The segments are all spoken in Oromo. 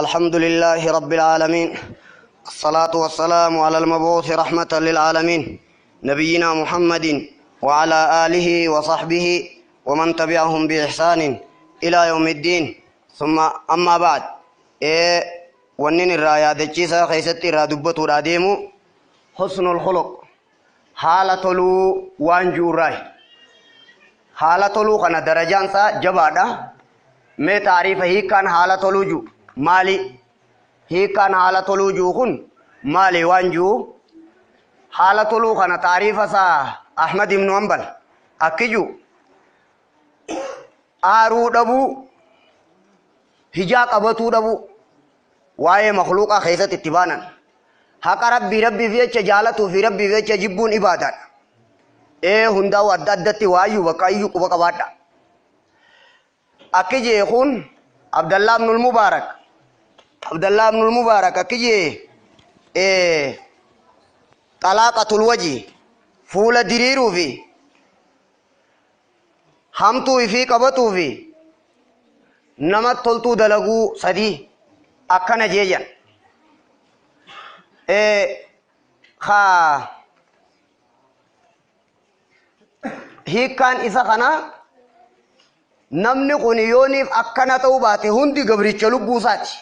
الحمد لله رب العالمين، الصلاة والسلام على المبعوث رحمة للعالمين، نبينا محمد وعلى آله وصحبه ومن تبعهم بإحسان إلى يوم الدين. ثم أما بعد، إيه ونين الرايا دجيسا خيستي را دبتو را ديمو حسن الخلق حالة تلو وانجو راي حالة تلو خنا درجان سا جبادا مي تعريف هي كان حالة تلو جو مالي هي كان حالة تلو جو خن مالي وانجو حالة تلو خنا تعريف سا أحمد بن حنبل أكيجو آرو دبو هجاك أبتو دبو واي مخلوقة خيزة اتبانا حق ربي ربي فيتش جالتو في ربي فيتش جبون إبادان إيه هنداو أددتي وايو وكايو كوبا أكيجي يخون عبد الله بن المبارك عبد الله بن المبارك أكيجي إيه طلاقة الوجه فول دريرو في همتو في قبتو في نمت تلتو دلقو صدي أكنا جيجان إيه خا هي كان إذا خنا namni kun yooniif akkana ta'uu baate hundi gabricha lubbuu isaati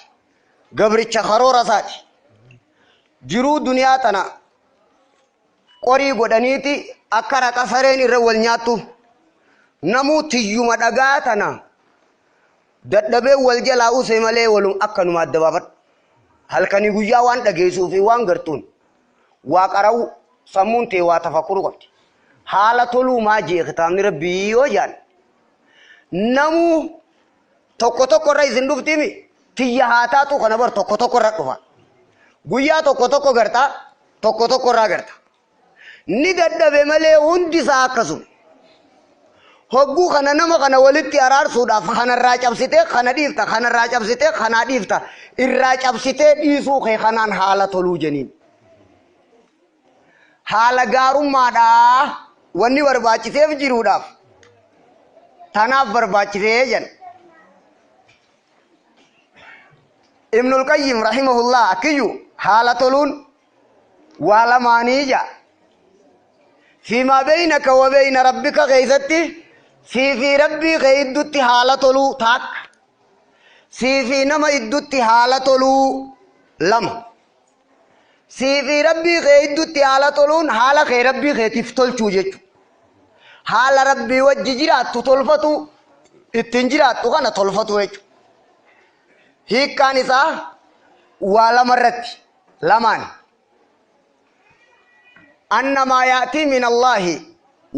gabricha karoora isaati jiruu duniyaa tana qorii godhaniiti akka raqa sareen irra wal nyaattu namuu tiyyuma dhagaa tana dadhabee wal jalaa usee malee walum akkanuma adda baafadhu halkanii guyyaa waan dhageessuu fi waan gartuun waa qara'u sammuun tee waa tafakkuru qabdi haala toluu maa jee kitaabni rabbii yoo jaan namu tokko tokko irra isin dhuftimi tiyya haa taatu kana bar tokko tokko irra dhufa guyyaa tokko tokko garta tokko tokko irraa garta ni dadhabe malee hundi isaa akkasuma hogguu kana nama kana walitti araarsuudhaaf kanarraa cabsitee kana dhiifta kanarraa cabsitee kanaa dhiifta irraa cabsitee dhiisuu kee kanaan haala toluu jeniin haala gaarummaadhaa wanni barbaachiseef jiruudhaaf tanaaf barbaachisee jedhan Ibnul Qayyim rahimahullah akkiyyuu haala toluun waa lamaanii jedha fiimaa beynaka wa beyna rabbika keeysatti sii fi rabbii kee iddutti haala toluu takka sii fi nama iddutti haala toluu lama sii fi rabbii kee iddutti haala toluun haala kee rabbii keetiif tolchuu jechuudha. Haala rabbii wajji jiraattu tolfatu ittiin jiraattu kana tolfatu jechuudha. Hiikkaan isaa waa lama irratti lamaan. Annamaa yaatii min Allaahi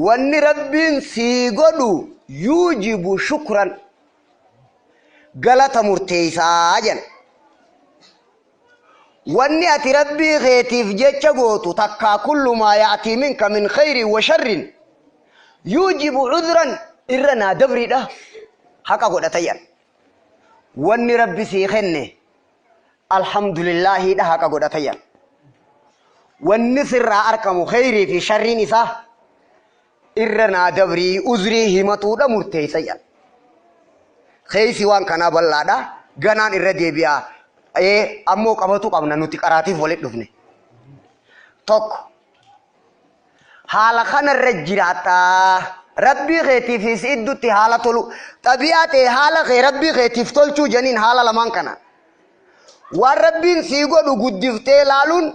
wanni rabbiin sii godhu yuujibu shukran galata murteessaa jedha. Wanni ati rabbii keetiif jecha gootu takkaa kullu maa yaatii minka min khayrin wa sharrin yuujibu cudran irra naa dabriidha haqa godhatayyan wanni rabbi sii kenne alhamdulillaahiidha haqa godhatayyan wanni sirraa argamu khayrii fi sharriin isaa irra naa dabrii uzrii himatuudha murteessayyan keeysi waan kanaa bal'aadha ganaan irra deebi'aa ee ammoo qabatu qabna nuti qaraatiif walitti dhufne tokko haala kanarra jiraataa rabbii keetiif si iddutti haala tolu xabi'aa ta'e haala kee rabbii keetiif tolchuu janiin haala lamaan kana waan rabbiin sii godhu guddiftee laaluun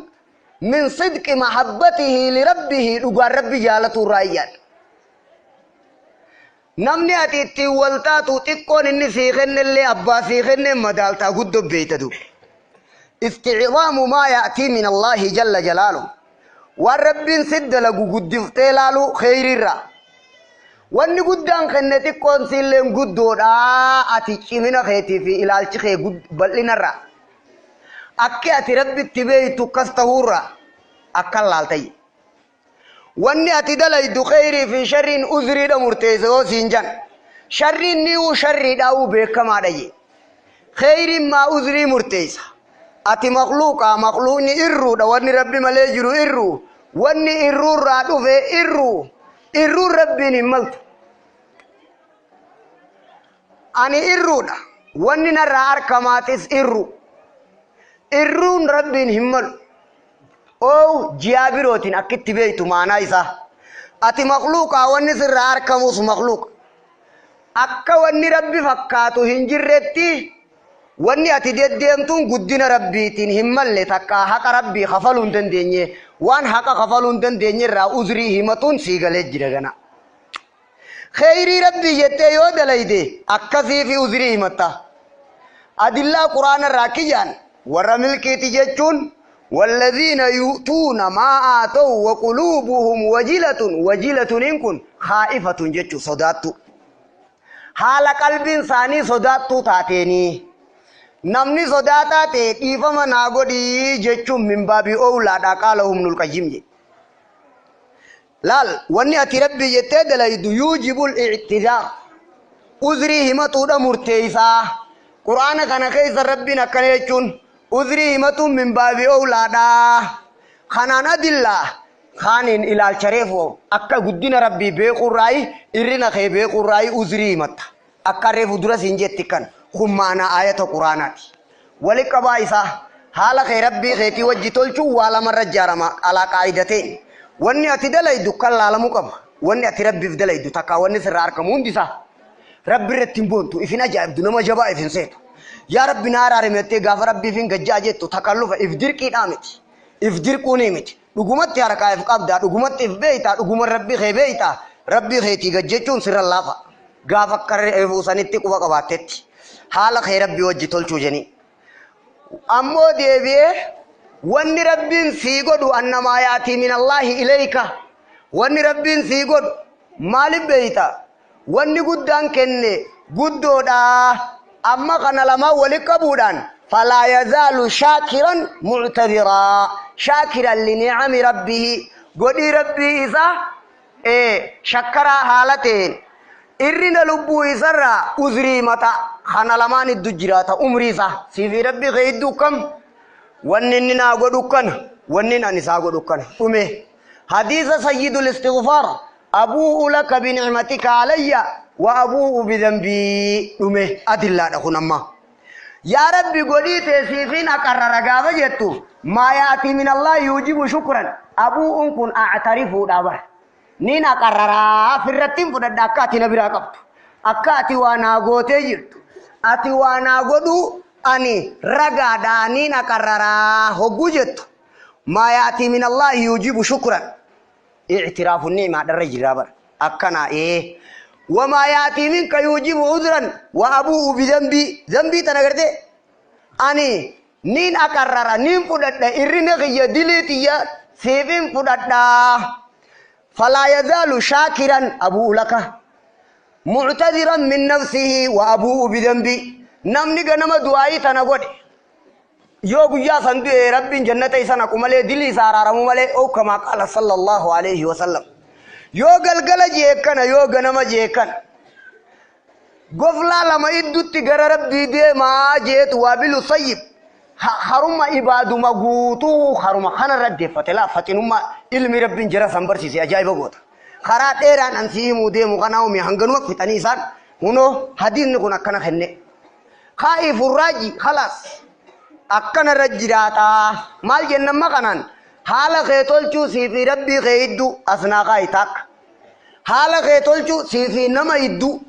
min sidqi mahabbatihi lirabbihi dhugaan rabbi jaalatu irraa iyyaadha. Namni ati ittiin wal taatu xiqqoon inni sii kennellee abbaa sii kenneen madaaltaa guddoo beeyta duuba. Isticdaamu maa ya'tii min Allaahi jalla jalaaluhu. Waan rabbiin si dalagu guddiftee laalu kheyriirra. Wanni guddaan kenne xiqqoon siilleen guddoodha ati cimina keetii fi ilaalchi kee bal'inarra. Akki ati rabbitti beeytu akkas ta'uurra akkan laaltayye. Wanni ati dalaydu kheyrii fi sharriin uzriidha murteesse yoo siin jan. Sharriin ni'uu sharriidhaa'uu beekamaadha jee. Kheyriin maa uzrii murteessa. Ati makhluuqa makhluuqni irruudha wanni rabbi malee jiru irruu. Wanni irruurraa dhufe irruu. Irruun rabbiin hin maltu. Ani irruudha. Wanni narraa argamaatis irru. Irruun Rabbiin hin malu. Oo jiyaa birootiin akkitti beeytu maanaa isaa. Ati makluuqaa, wanni sirraa argamus makluuqa. Akka wanni Rabbi fakkaatu hin jirretti, wanni ati deddeemtuun guddina Rabbiitiin hin malle, takka haqa Rabbii kafaluu hin dandeenye, waan haqa kafaluu hin dandeenye irraa uzrii himatuun sii galee jira gana. Kheyrii Rabbii jettee yoo dalayde akkasii fi uzrii himatta. Adillaa Quraana irraa kiyyaan warra milkiiti jechuun والذين يؤتون ما آتوا وقلوبهم وجلة. وجلة kun خائفة jechuu, sodaattu. Haala qalbiin isaanii sodaattuu taateenii, namni sodaataa ta'e dhiifama naa godhii jechuun من باب أولى dha. قال ابن القيم jedhe. Laal, wanni ati Rabbii jettee dalaydu يوجب الاعتذار, uzrii himatuudha murteeysaa. Quraana kana keessa Rabbiin akkana jechuun uzrii himatuun من باب أولى dha. Kanaan adillaa kaaniin ilaalcha reefu akka guddina Rabbii beekuurraayi, irrina kee beekuurraayi uzrii himatta. Akka reefu dura siin jetti kan kun maanaa aayata Quraanaati. Wali qabaa isaa, haala kee Rabbii keetii wajji tolchuu waa lamarra ijaarama, alaa qaa'idateen. Wanni ati dalaydu kan laalamuu qaba. Wanni ati Rabbiif dalaydu takka wanni sirraa argamu hundisaa Rabbi irratti hin boontu, ifin ajaa'ibdu, nama jabaa ifin seetu. Yaa Rabbi na araarame gaafa Rabbiif hin gajjaa jettu, takallufa if dirqiidhaa miti, if dirquunii miti. Dhugumatti harkaa if qabdaa, dhugumatti if beeytaa, dhuguma Rabbi kee beeytaa, Rabbii keetii gajjechuun sirra laafa gaafa akka reefuu sanitti quba qabaattetti haala kee Rabbii wajji tolchuu jenii. Ammoo deebi'ee wanni Rabbiin sii godhu أن ما يأتي من الله إليك, wanni Rabbiin sii godhu maaliif beeyta? Wanni guddaan kenne guddoodha. Amma kana lamaan wali qabuudhaan فلا يزال شاكرا معتذرا، شاكرا لنعم ربه, godhii Rabbii isaa shakkaraa haala ta'een, irrina lubbuu isarraa uzrii mata. Kana lamaan iddu jiraata umrii isaa siifi Rabbii kee idduu. Kam wanni inni naa godhu kana, wanni ani isaa godhu kana dhume. Hadiisa سيد الاستغفار أبوء لك بنعمتك علي وأبوء بذنبي dhume. Adillaadha kun. Amma yaa Rabbi godhii teessiifiin aqarrara gaafa jettu, ما يأتي من الله يوجب شكرا. أبوء kun أعترف dha bar. Niin aqarraraa, firrattiin fudhadha akka ati na biraa qabdu, akka ati waa naa gootee jirtu, ati waa naa godhu ani ragaadhaa, niin aqarraraa hogguu jettu, ما يأتي من الله يوجب شكرا, اعتراف النعمة dharra jiraa bar akkana ee. وما يأتي منك يوجب عذرا وأبوء بذنبي. ذنبي tana garte ani niin aqarrara, niin fudhadha irrina kiyya, dilii tiyya siifin fudhadha. فلا يزال شاكرا أبوء لك معتذرا من نفسه وأبوء بذنبي. Namni ganama du'aayii tana godhe yoo guyyaa san du'e, Rabbiin jannata isa naqu malee, dilii isaa araaramu malee, أو كما قال صلى الله عليه وسلم. Yoo galgala jeekkana, yoo ganama jeekkana, goflaa lama iddutti gara Rabbii deemaa jeetu, وابل صيب haruma ibaaduma guutuu haruma kanarra deeffate. Laa faxinummaa ilmi Rabbiin jara san barsiise ajaa'iba goota. Karaa dheeraan an sii himuu deemu kanaa umi hanganuma fixanii isaan. Hunoo hadiisni kun akkana kenne. خائف راجي خلاص akkanarra jiraataa. Maal jennamma kanaan? Haala kee tolchuu siifi Rabbii kee idduu asnaa kaayi takka. Haala kee tolchuu siifi nama idduu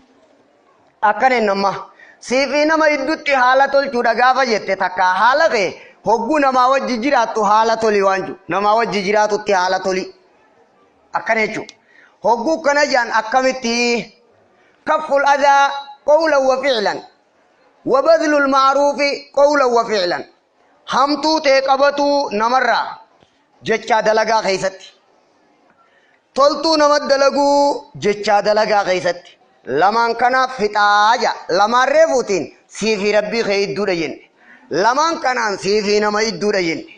akkana jennamma. Siifi nama idduutti haala tolchuudha gaafa jette, takka haala kee hogguu namaa wajji jiraattu haala toli waan jiru, namaa wajji jiraatutti haala toli akkana jechuudha. Hogguu kana jaan akkamitti? كف الأذى قولا وفعلا وبذل المعروف قولا وفعلا. Hamtuu ta'e qabatuu namarraa jechaa dalagaa keessatti, toltuu nama dalaguu jechaa dalagaa keessatti, lamaan kanaaf fixaa ja. Lamaan reefuutiin siifi Rabbii kee idduudha jenne, lamaan kanaan siifi nama idduudha jenne.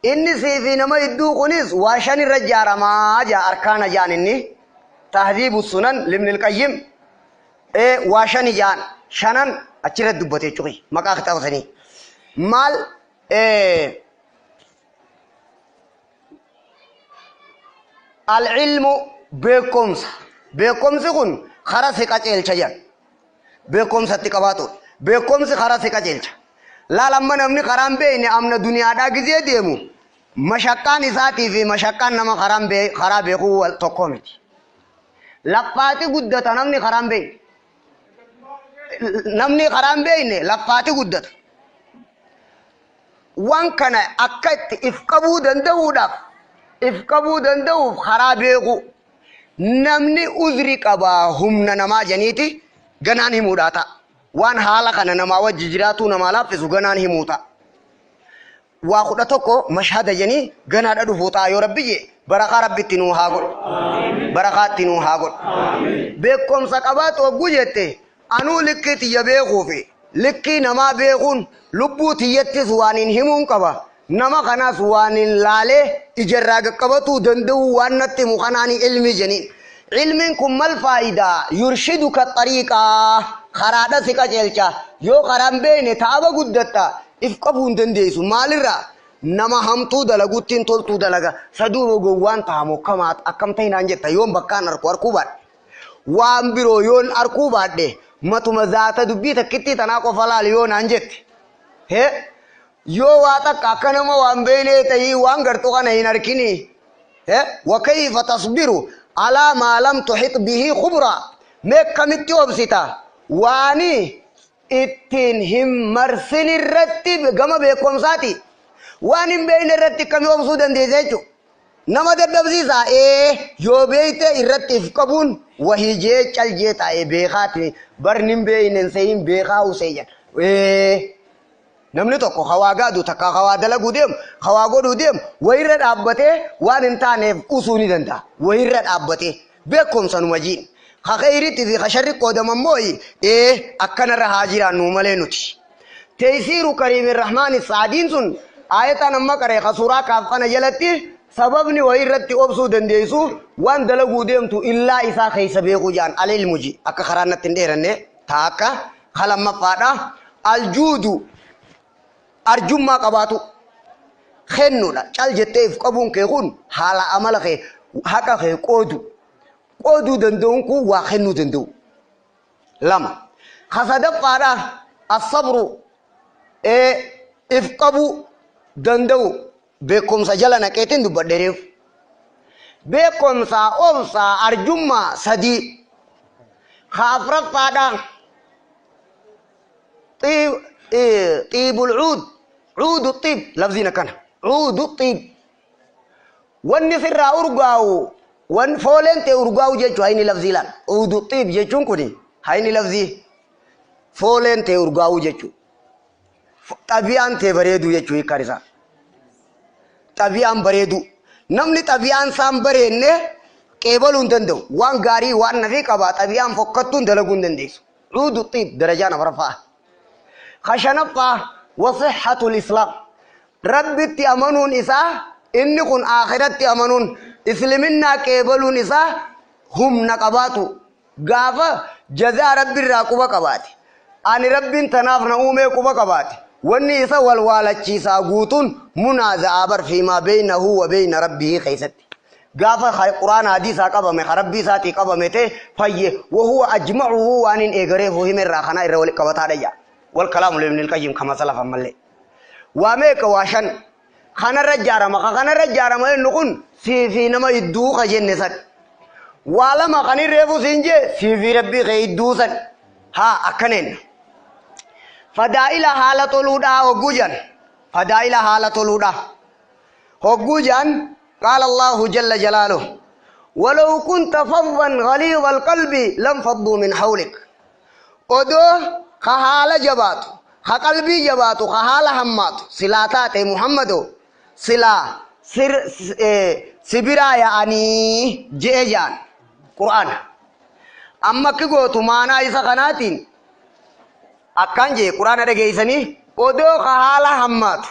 Inni siifi nama idduu kunis waa shan irra ijaaramaa ja. Arkaana jaan inni تهذيب السنن لابن القيم waa shani jaan. Shanan achirra dubbate jechuudha. Maqaa kitaaba sanii maal? العلم, beekumsa. Beekumsi kun kara si qajeelcha jedhan. Beekumsatti qabaatu, beekumsi kara si qajeelcha. Laal amma namni karaan beeyne amna duniyaadhaa gizee deemu mashaqqaan isaatii fi mashaqqaan nama karaan karaa beekuu wal tokko miti. Laffaati guddata namni karaan beeyne. Namni karaan beeyne laffaati guddata. Waan kana akka itti if qabuu danda'uudhaaf if qabuu danda'uuf karaa beeku. Namni uzri qabaa humna namaa janiiti ganaan himuudhaa ta'a. Waan haala kana namaa wajji jiraatuu namaa laaffisu ganaan himuu ta'a. Waa 11 mashhada janii ganaadha dhufuu ta'a yoo Rabbi jee barakaa Rabbitti nuu haa godhu. Barakaatti nuu haa godhu. Beekumsa qabaatu hogguu jette anuu likkii tiyya beekuu fi likkii namaa beekuun lubbuu tiyyattis waan hin himuun qaba. Nama kanaas waan hin laalee ijarraa qaqqabatuu danda'u waan natti himu kanaan ilmi jeniin. Ilmiin kun mal faayidaa yurshiduka xariiqaa karaadha si qajeelcha yoo karaan beekne taaba guddatta if qabuu hin dandeessu maalirraa nama hamtuu dalaguttiin toltuu dalaga saduuba gowwaan tahamu akkamaat akkam ta'inaan jetta yoon bakkaan arku arkuu baadhe waan biroo yoon arkuu baadhe matuma zaata dubbii takkittii tanaa qofa laali yoo naan jette hee yoo waa takka akka nama waan beeynee ta'ii waan gartuu kana hin arkinii وكيف تصبر على ما لم تحط به خبرا mee akkamitti obsita waani ittiin hin marsin irratti gama beekumsaati waan hin beekne irratti akkamii obsuu dandeessa jechuudha. Nama dadhabsiisa ee yoo beekte irratti if qabuun wahii jee cal jee taa'ee beekaati barni hin beekne hin seeyin beekaa usee ee namni tokko hawaa gaadu takka hawaa dalaguu deemu hawaa godhuu deemu wayirra dhaabbatee waan hin taaneef usuu ni danda'a wayirra dhaabbatee beekumsa numa jiin ka khayriitti fi ka sharri qoodaman moo ee akkanarra haa jiraannu malee nuti. Teeysiiru kariimin rahmaani saadiin sun aayataan amma qaree ka suuraa kaaf kana jalatti sababni wayirratti obsuu dandeessu waan dalaguu deemtu illaa isaa keessa beekuu jaan alilmu ji akka karaa natti hin dheeranne taakka kalamaffaadha aljuudu arjummaa qabaatu kennuudha cal jettee if qabuun kee kun haala amala kee haqa kee qoodu qooduu danda'uun kun waa kennuu danda'u lama kasadaffaadha asabru if qabuu danda'u beekumsa jala naqeetiin dubbadhereef beekumsa obsa arjummaa sadii ka afraffaadha xiibul cuud cuudu xiib lafziin akkana cuudu xiib wanni sirraa urgaa'u wan fooleen ta'e urgaa'u jechuu hayni lafzii laal cuudu xiib jechuun kun hayni lafzii fooleen ta'e urgaa'u jechuu xabi'aan ta'e bareeduu jechuu hiikkaan isaa xabi'aan bareeduu namni xabi'aan isaan bareenne qeebaluu hin danda'u waan gaarii waan nafii qaba xabi'aan fokkattuun dalaguu hin dandeessu cuudu xiib darajaan afuraffaa kashanaffaa wasixhatul islaam rabbitti amanuun isaa inni kun akhiratti amanuun isliminnaa qeebaluun isaa humna qabaatu gaafa jazaa rabbiirraa quba qabaate ani rabbiin tanaaf na uumee quba qabaate wanni isa walwaalachiisaa guutuun munaaza'aa bar fiimaa beeynahu wa beeyna rabbihi keessatti gaafa quraana hadiisaa qabame ka rabbii isaatii qabame ta'e fayye wahuwa ajmacuhu waan hin eegareefu himerraa kana irra wali qabataadha jaa wal kalaamu libnil qayyim kama salafan mallee waa meeqa waa shan kanarra ijaarama ka kanarra ijaarama inni kun siifii nama idduu ka jenne san waa lama kan irreefu siin jee siifii rabbii kee idduu san haa akkaneen fadaa'ila haala toluudhaa hogguu jedhan fadaa'ila haala toluudhaa hogguu jedhan qaala allahu jalla jalaaluhu ولو كنت فظا غليظ القلب لانفضوا من حولك odoo ka haala jabaatu ka qalbii jabaatu ka haala hammaatu silaa taate muhammado silaa si biraa yaa'anii je'e ja'an qur'aana amma akki gootu maanaa isa kanaatiin akkaan jee qur'aana dhageeysanii odoo ka haala hammaatu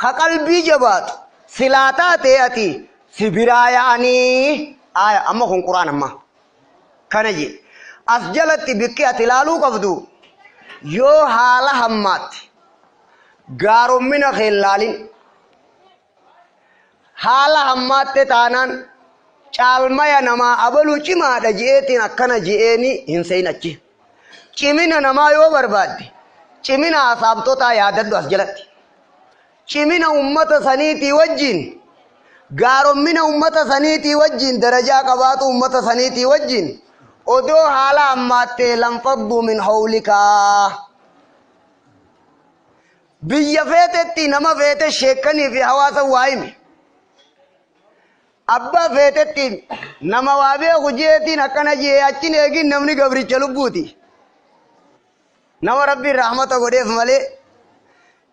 ka qalbii jabaatu silaa taate ati si biraa yaa'anii aya amma kun qur'aan amma kana jee as jalatti bikki ati ilaaluu qabdu yoo haala hammaatte gaarommina kee laalin haala hammaatte taanaan caalmaya namaa abaluu cimaadha je'eetiin akkana je'eeni hin sein achi cimina namaa yoo barbaadde Cimina asaabtotaa yaadadhu as jalatti. Cimina ummata saniitii wajjin, gaarommina ummata saniitii wajjin, darajaa qabaatu ummata saniitii wajjin odoo haala ammaattee lanfaddu min hawlikaa. Biyya feetetti nama feete sheekanii fi hawaasa waa himi. Abbaa feetetti nama waa beeku jeetiin akkana jee achin eegin namni gabricha lubbuuti. Nama Rabbiin rahmata godheef malee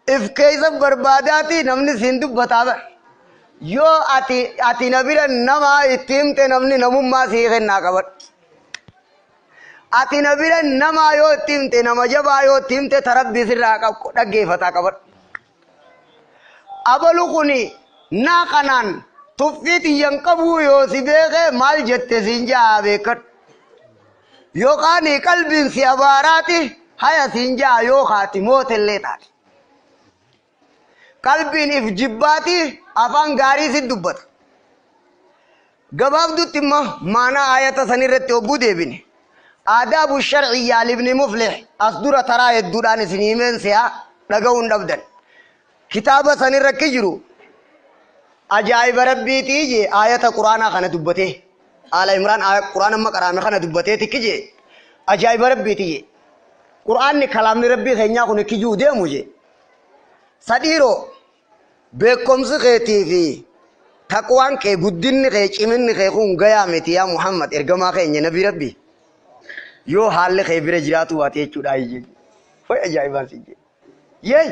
if keessa barbaadaati namni siin dubbataa bara. Yoo ati na bira nama itti himte namni namummaa sii kennaa qabadhu. Ati na bira nama yoo itti himte, nama jabaa yoo itti himte, ta Rabbii sirraa dhaggeeffataa qabadhu. Abalu kuni naa kanaan tuffii xiyyan qabuu yoo si beekee maal jette siin jaa beekadhu. Yookaan qalbiin si abaaraati haya siin jaa yoo kaati mootellee taate. Qalbiin if jibbaati afaan gaarii si dubbata. Gabaabdutti immoo maanaa ayata sanirratti hogguu deebine. Aadaabu sharciyyaa libni Muflih as dura taraa hedduudhaan isin himeen si'a dhaga'uun dhabdan. Kitaaba sanirra akki jiru ajaa'iba Rabbiitii jee ayata Quraanaa kana dubbatee. Aala Imraan Quraana amma qaraame kana dubbatee tikki jee ajaa'iba Rabbiitii jee. Quraanni kalaamni Rabbii keenyaa kun kijuu deemu jee. Sadhiiroo beekumsi keetii fi taqwaan kee guddinni kee ciminni kee kun gayaa miti yaa Muhammad ergamaa keenya nabii Rabbii. Yoo haalli kee bira jiraatu baate jechuudha jee. Way ajaa'ibaan si jee. Yeey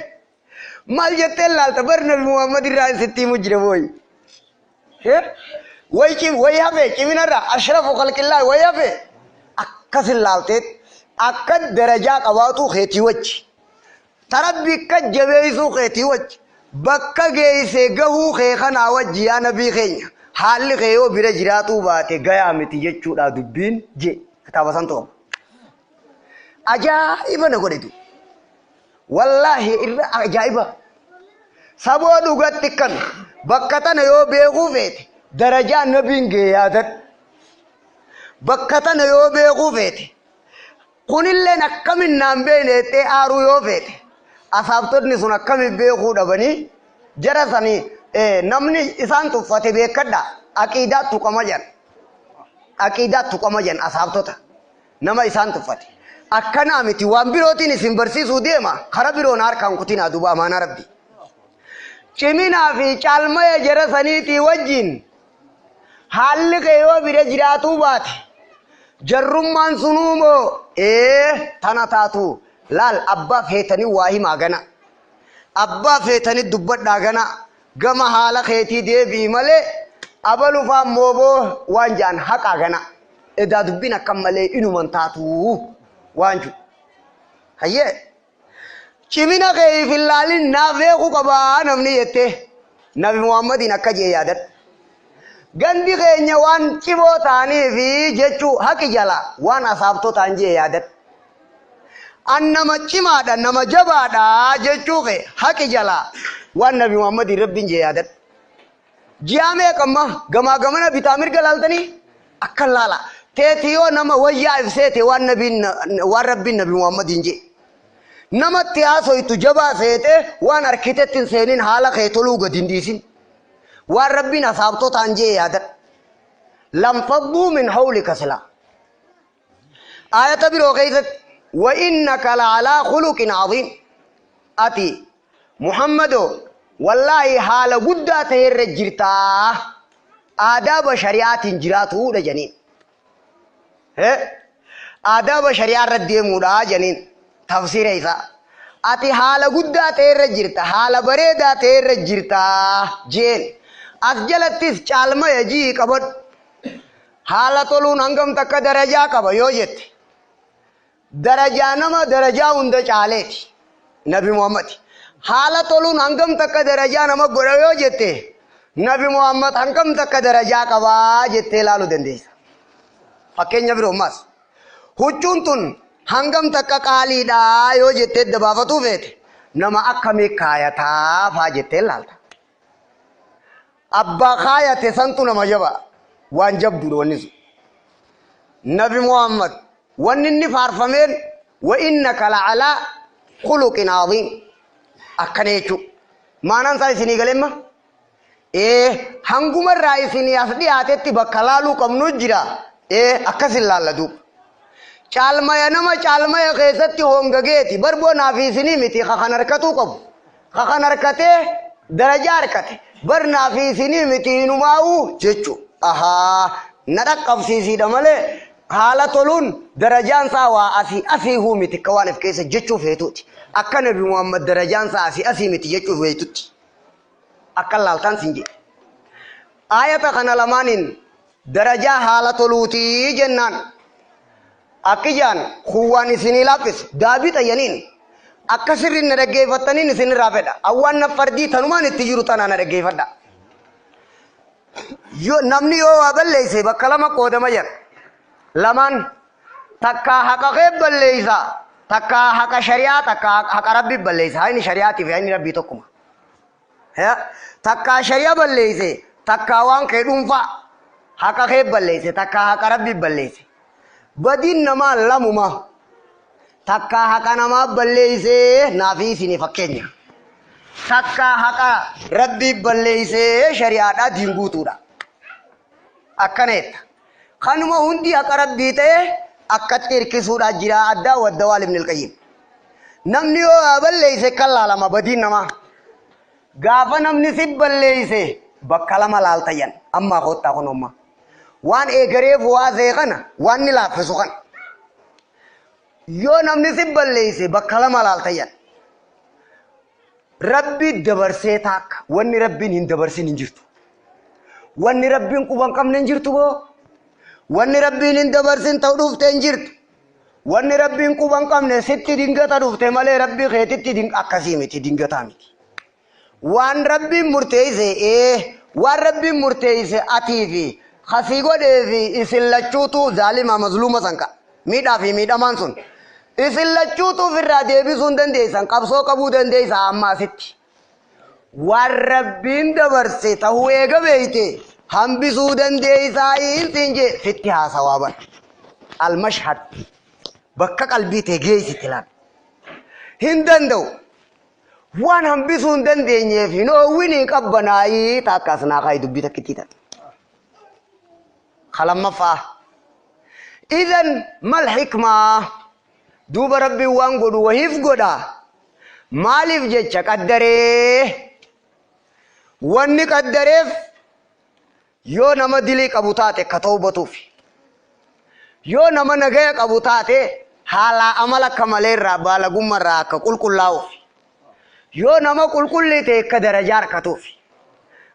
maal jettee laalta bar nabi Muhammad irraa sitti himu jira booyi. Way cim way hafe ciminarra ashrafu khalqillaa way hafe akkasin laalteet akka darajaa qabaatu keetii wajji. Tarabbi akka jabeessuu keetii wajji. Bakka geessee gahuu kee kanaa wajji yaa nabii keenya haalli kee yoo bira jiraatuu baate gayaa miti jechuudha dubbiin jee kitaaba san tokko. Ajaa'iba na godhetu. Wallaahi irra ajaa'iba. Saboo dhugatti kan bakka tana yoo beekuu feete darajaa nabiin gee yaadadhu. Bakka tana yoo beekuu feete kunilleen akkamin naan beekne jettee aaruu yoo feete asaabtonni sun akkamin beekuu dhabanii jara sanii namni isaan tuffate beekadha aqiidaa tuqama jedhan. Aqiidaa tuqama jedhan asaabtota nama isaan tuffate. Akkanaa miti waan birootiin isin barsiisuu deema kara biroon harkaan kutinaa duuba amaanaa Rabbi. Ciminaa fi caalmaya jara saniitii wajjin haalli kee yoo bira jiraatuu baate jarrummaan sunuu moo tana taatu laal abbaa feetanii waa himaa gana. Abbaa feetanii dubbadhaa gana gama haala keetii deebi'i malee abalufaan mooboo waan jaan haqaa gana. Edaa dubbiin akkam malee inuman taatu waan jiru. Hayyee cimina kee if hin laalin naaf beekuu qabaa namni jettee Nabi Muhammadiin akka jee yaadadhu. Gandi keenya waan cimoo ta'anii fi jechuu haqi jala waan asaabtotaan jee yaadadhu. An nama cimaadha nama jabaadha jechuu kee haqi jala waan Nabi Muhammadiin Rabbiin jee yaadadhu. Ji'a meeqamma gamaa gamana bitaa mirga laaltanii akka laala. Teeti yoo nama wayyaa ibseete waan nabiin waan Rabbiin Nabi Muhammadiin jee. Namatti haasoytu jabaa seete waan harkitetti hin seenin haala kee toluu gadi hin dhiisin. Waan Rabbiin asaabtotaan jee yaadadhu. Lanfadduu min hawlika silaa. Ayata biroo keessatti wa innaka la'alaa khuluqin aziim. Ati Muhammadoo wallaahi haala guddaa ta'e irra jirtaa. Aadaaba shari'aatiin jiraatuudha janiin. Aadaaba shari'aa irra deemuudha janiin tafsiira isaa. Ati haala guddaa ta'e irra jirta, haala bareedaa ta'e irra jirtaa jeen. As jalattis caalmaya jii qabadhu. Haala toluun hangam takka darajaa qaba yoo jette. Darajaa nama darajaa hunda caaleeti. Nabi Muhammad. Haala toluun hangam takka darajaa nama godha yoo jette. Nabi Muhammad hangam takka darajaa qabaa jettee ilaaluu dandeessa. Fakkeenya biroo ammas. Huccuun tun hangam takka qaaliidha yoo jettee dabaafatuu feete nama akkamii kaayataa faa jettee ilaalta. Abbaa kaayate santu nama jaba waan jabduudha wanni sun. Nabi Muhammad wanni inni faarfameen wa innaka la'alaa Khuluqin aziim. Akkana jechuudha. Maanaan isaa isinii galemma? Ee, hangumarraa isinii as dhiyaatetti bakka laaluu qabnu jira. Ee, akkas hin laalla duuba. Caalmaya nama caalmaya keessatti hongageeti. Barboo naaf isinii miti kakan harkatuu qabu. Kakan harkatee darajaa harkate. Bar naaf isinii miti hinumaa'uu jechuudha. Ahaa, na dhaqqabsiisiidha malee haala toluun darajaan isaa waa asii asii huu miti akka waan of keessa jechuu feetuuti. Akka Nabi Muhammad darajaan isaa asii asii miti jechuu feetutti. Akka laaltaan sin jedhe. Aayata kana lamaaniin darajaa haala toluutii jennaan. Akki jaan kuwwaan isinii laaffisu daabii xayyaniin akka sirriin na dhaggeeffattaniin isinirraa fedha. Awwaan na fardii tanumaan itti jiru tanaa na dhaggeeffadha. Namni yoo waa balleeyse bakka lama qoodama jedha. Lamaan takkaa haqa kee balleeysa, takkaa haqa shari'aa, takkaa haqa rabbii balleeysa. Hayni shari'aatii fi hayni rabbii tokkuma. Takkaa shari'a balleeyse, takkaa waan kee dhuunfaa haqa kee balleeyse, takkaa haqa rabbii balleeyse. Badiin namaa lamuma. Takkaa haqa namaa balleeyse naafii isinii fakkeenya. Takkaa haqa rabbii balleeysee shari'aadhaa diin guutuudha. Akkana jetta. Kanuma hundi haqa rabbii ta'e akkatti hirkisuudhaa jira addaa wadda waal ibn al-Qayyim. Namni yoo waa balleeyse kan laalama badiin namaa. Gaafa namni si balleeyse bakka lama laaltayyan ammaa kottaa kun ammaa. Waan eegareef waa ta'e kana waan ni laaffisu kana. Yoo namni si balleeyse bakka lama laaltayyan. Rabbi dabarsee taakka wanni rabbiin hin dabarsin hin jirtu. Wanni rabbiin quba hin qabne hin jirtu boo. Wanni rabbiin hin dabarsin ta'u dhufte hin jirtu. Wanni rabbiin quba hin qabne sitti dingata dhufte malee rabbii keetitti akkasii miti dingataa miti. Waan rabbiin murteesse waan rabbiin murteesse atii fi kasii godhee fi isin lachuutu zaalima mazluuma sanqa miidhaa fi miidhamaan sun. Isin lachuutu ofirraa deebisuu hin dandeessan qabsoo qabuu dandeessa amma asitti. Waan rabbiin dabarse ta'uu eega beeyte hambisuu dandeessaa hin jee sitti haasawaa bara. Almashhad bakka qalbii tee geessite laal. Hin danda'u. Waan hambisuu hin dandeenyeef hin oowwinii qabbanaayii taakkaas naa kaayi dubbii takkittii ta'a. Kalammaffaa. Idan mal hikmaa duuba rabbiin waan godhu wahiif godha. Maaliif jecha qaddaree? Wanni qaddareef yoo nama dilii qabu taate akka tawbatuuf. Yoo nama nagaya qabu taate haala amala akka maleerraa baalagummarraa akka qulqullaa'uuf. Yoo nama qulqullii ta'e akka darajaa harkatuuf.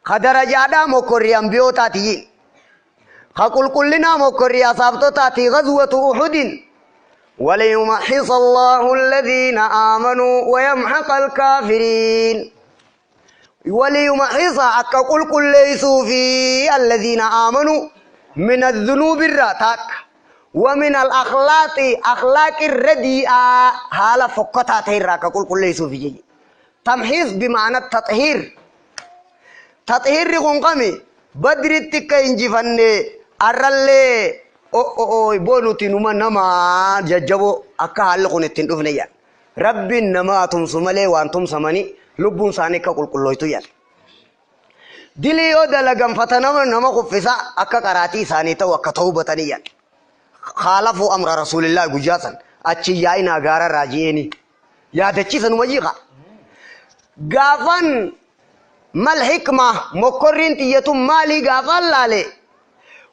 Ka darajaadhaa mokkorrii ambiyootaati. Ka qulqullinaa mokkorrii asaabtotaati ghazwatu Uhudin. وليمحص الله الذين آمنوا ويمحق الكافرين. وليمحص أكا قل قل ليسوا في الذين آمنوا من الذنوب الراتاك ومن الأخلاق أخلاق الرديئة هالة فقطة تيراك قل قل ليسوا في جي. تمحيص بمعنى التطهير. تطهير قنقمي بدر التكا انجفني أرلي أو بونوتي نما نما ججبو أكا هالقون التندفنيا ربي نما تمسمالي وانتم سماني لبون ساني كقول كلويتو يال دلي يو دلغم فتنما نما خفسا أكا قراتي ساني تو أكا توبتني يال خالفوا أمر رسول الله قجاسا أتشي ياينا غارا راجيني يا دچي سنو مجيغا غافن ما الحكمة مقرين تيتم مالي غافن لالي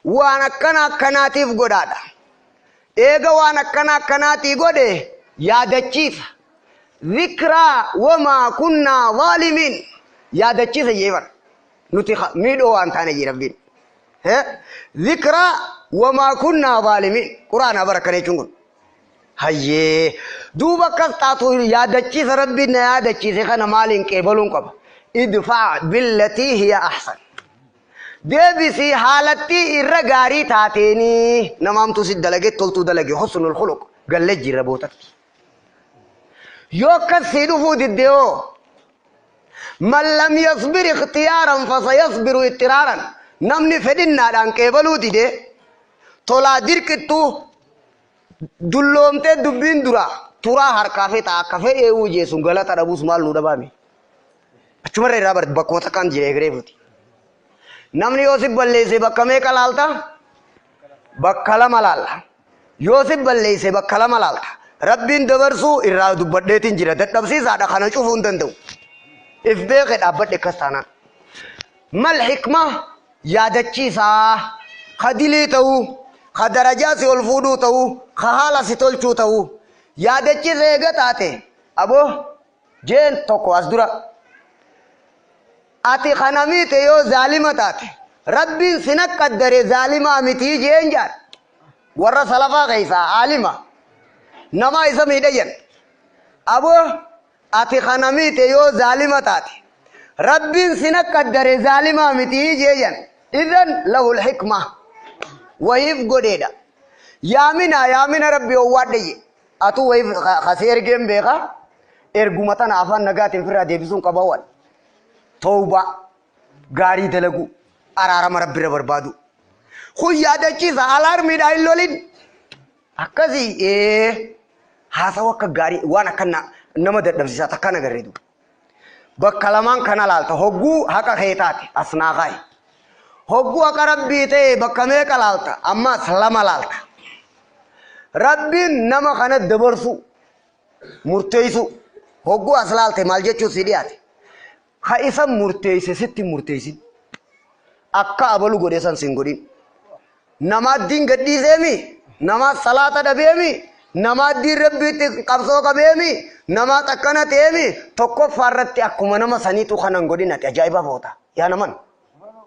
waan akkana akkanaatiif godhaadha. Eega waan akkana akkanaatii godhe yaadachiisa. Zikraa wamaa kunnaa zaalimiin yaadachiisa jeefar. Nuti miidhoo waan taane jee rabbiin. Zikraa wamaa kunnaa zaalimiin quraana bara akkana jechuun kun. Hayyee duuba akkas taatu yaadachiisa rabbiin na yaadachiise kana maaliin qeebaluun qaba. Idfaa billatii hiya ahsan. Deebisii haalatti irra gaarii taateenii namaamtu si dalage toltuu dalage husnul khuluq gallee jirra bootatti. Yoo akkas sii dhufuu didde hoo man lam yasbir ikhtiyaaran fasayasbiru ittiraaran namni fedhinnaadhaan qeebaluu dide tolaa dirqittuu dulloomtee dubbiin dura Turaa harkaa fixa akka fedheewuu jeesun galata dhabuus maal nu dhabaame. Achumarra irraa barte bakkuma takkaan jira egeree. Namni yoo si balleesse bakka meeqa laalta? Bakka lama laalla. Yoo si balleesse bakka lama laalta. Rabbiin dabarsuu irraa dubbadheetiin jira. Dadhabsiisaadha kana cufuu hin danda'u. If beeke dhaabbadhe akkas taanaan. Mal hikma yaadachiisaa ka dilii ta'uu, ka darajaa si ol fuudhuu ta'uu, ka haala si tolchuu ta'uu. Yaadachiisa eega taate aboo jeen tokko as dura. Ati kana miite yoo zaalima taate Rabbiin sina qaddare zaalimaa mitii jeen jaan. Warra salafaa keessaa aalima nama isa miidhayan. Aboo ati kana miite yoo zaalima taate Rabbiin sina qaddare zaalimaa mitii jeeyan. Idan lahul hikma wahiif godheedha. Yaamina yaamina Rabbi owwaadhayye. Atu wahiif kasee ergeen beeka. Erguma tana afaan nagaatiin firraa deebisuun qaba waan. Tawbaa gaarii dalaguu araarama Rabbirra barbaadu. Kun yaadachiisa alaarmiidhaa hin lolin. Akkasii haasawa akka gaarii waan akka nama dadhabsiisaa takkaan agarree duuba. Bakka lamaan kana laalta hogguu haqa kee taate as naa kaa'i. Hogguu haqa Rabbii ta'e bakka meeqa laalta ammas lama laalta. Rabbiin nama kana dabarsu murteessu hogguu as laalte maal jechuun si dhiyaate. Ha isa murteesse sitti murteessin. Akka abalu godhe san sin godhin. Nama addiin gadhiiseemi, nama salaata dhabeemi, nama addiin Rabbiitti qabsoo qabeemi, nama akkana ta'eemi tokkoffaa irratti akkuma nama saniitu kanan godhin ati ajaa'iba foota. Yaa naman.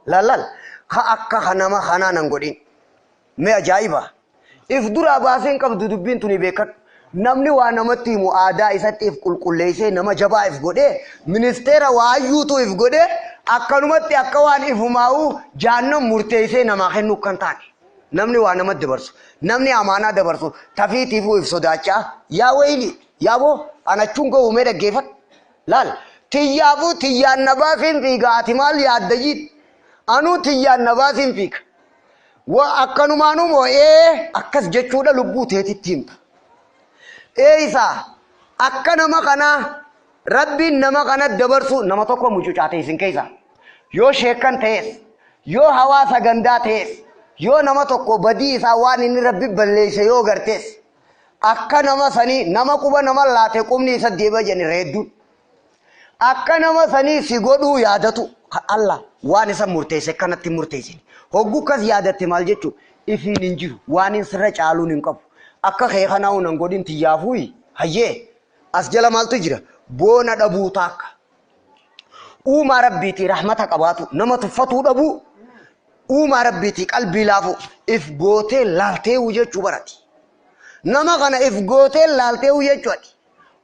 Laallal. Ha akka nama kanaa nan godhin. Mee ajaa'iba. If duraa baaseen qabdu dubbiin tuni beekadhu. Namni waa namatti himu aadaa isatti if qulqulleessee nama jabaa if godhee ministeera waayyuutu if godhee akkanumatti akka waan ifumaa'uu jaannan murteessee namaa kennuu kan taane. Namni waa namatti dabarsu, namni amaanaa dabarsu tafiitiifuu if sodaachaa yaa wayili yaa boo anachuun ga'u mee dhaggeeffadhu. Laal tiyyaafuu tiyyaan na baasiin fiiga ati maal yaadda jiidh anuu tiyyaan na baasiin fiiga. Wa akkanumaanuu moo ee akkas jechuudha lubbuu teetitti himta. Eeysaa akka nama kanaa Rabbiin nama kana dabarsu nama tokko mucucaate isin keessa. Yoo sheekkan ta'es, yoo hawaasa gandaa ta'es, yoo nama tokko badii isaa waan inni Rabbi balleesse yoo gartees, akka nama sanii nama quba nama laate qubni isa deebi'a jedhani reedduun. Akka nama sanii si godhuu yaadatu Allah waan isa murteesse kanatti murteessine. Hogguu kas yaadatte maal jechuu ifiin hin jiru waan hin sirra caaluun hin qabu. Akka kee kanaa nan godhin tiyyaafuuyi hayyee as jala maaltu jira boona dhabuu taakka. Uumaa Rabbiitii rahmata qabaatu nama tuffatuu dhabuu uumaa Rabbiitii qalbii laafu if gootee laaltee jechuu barati. Nama kana if gootee laaltee jechuudha.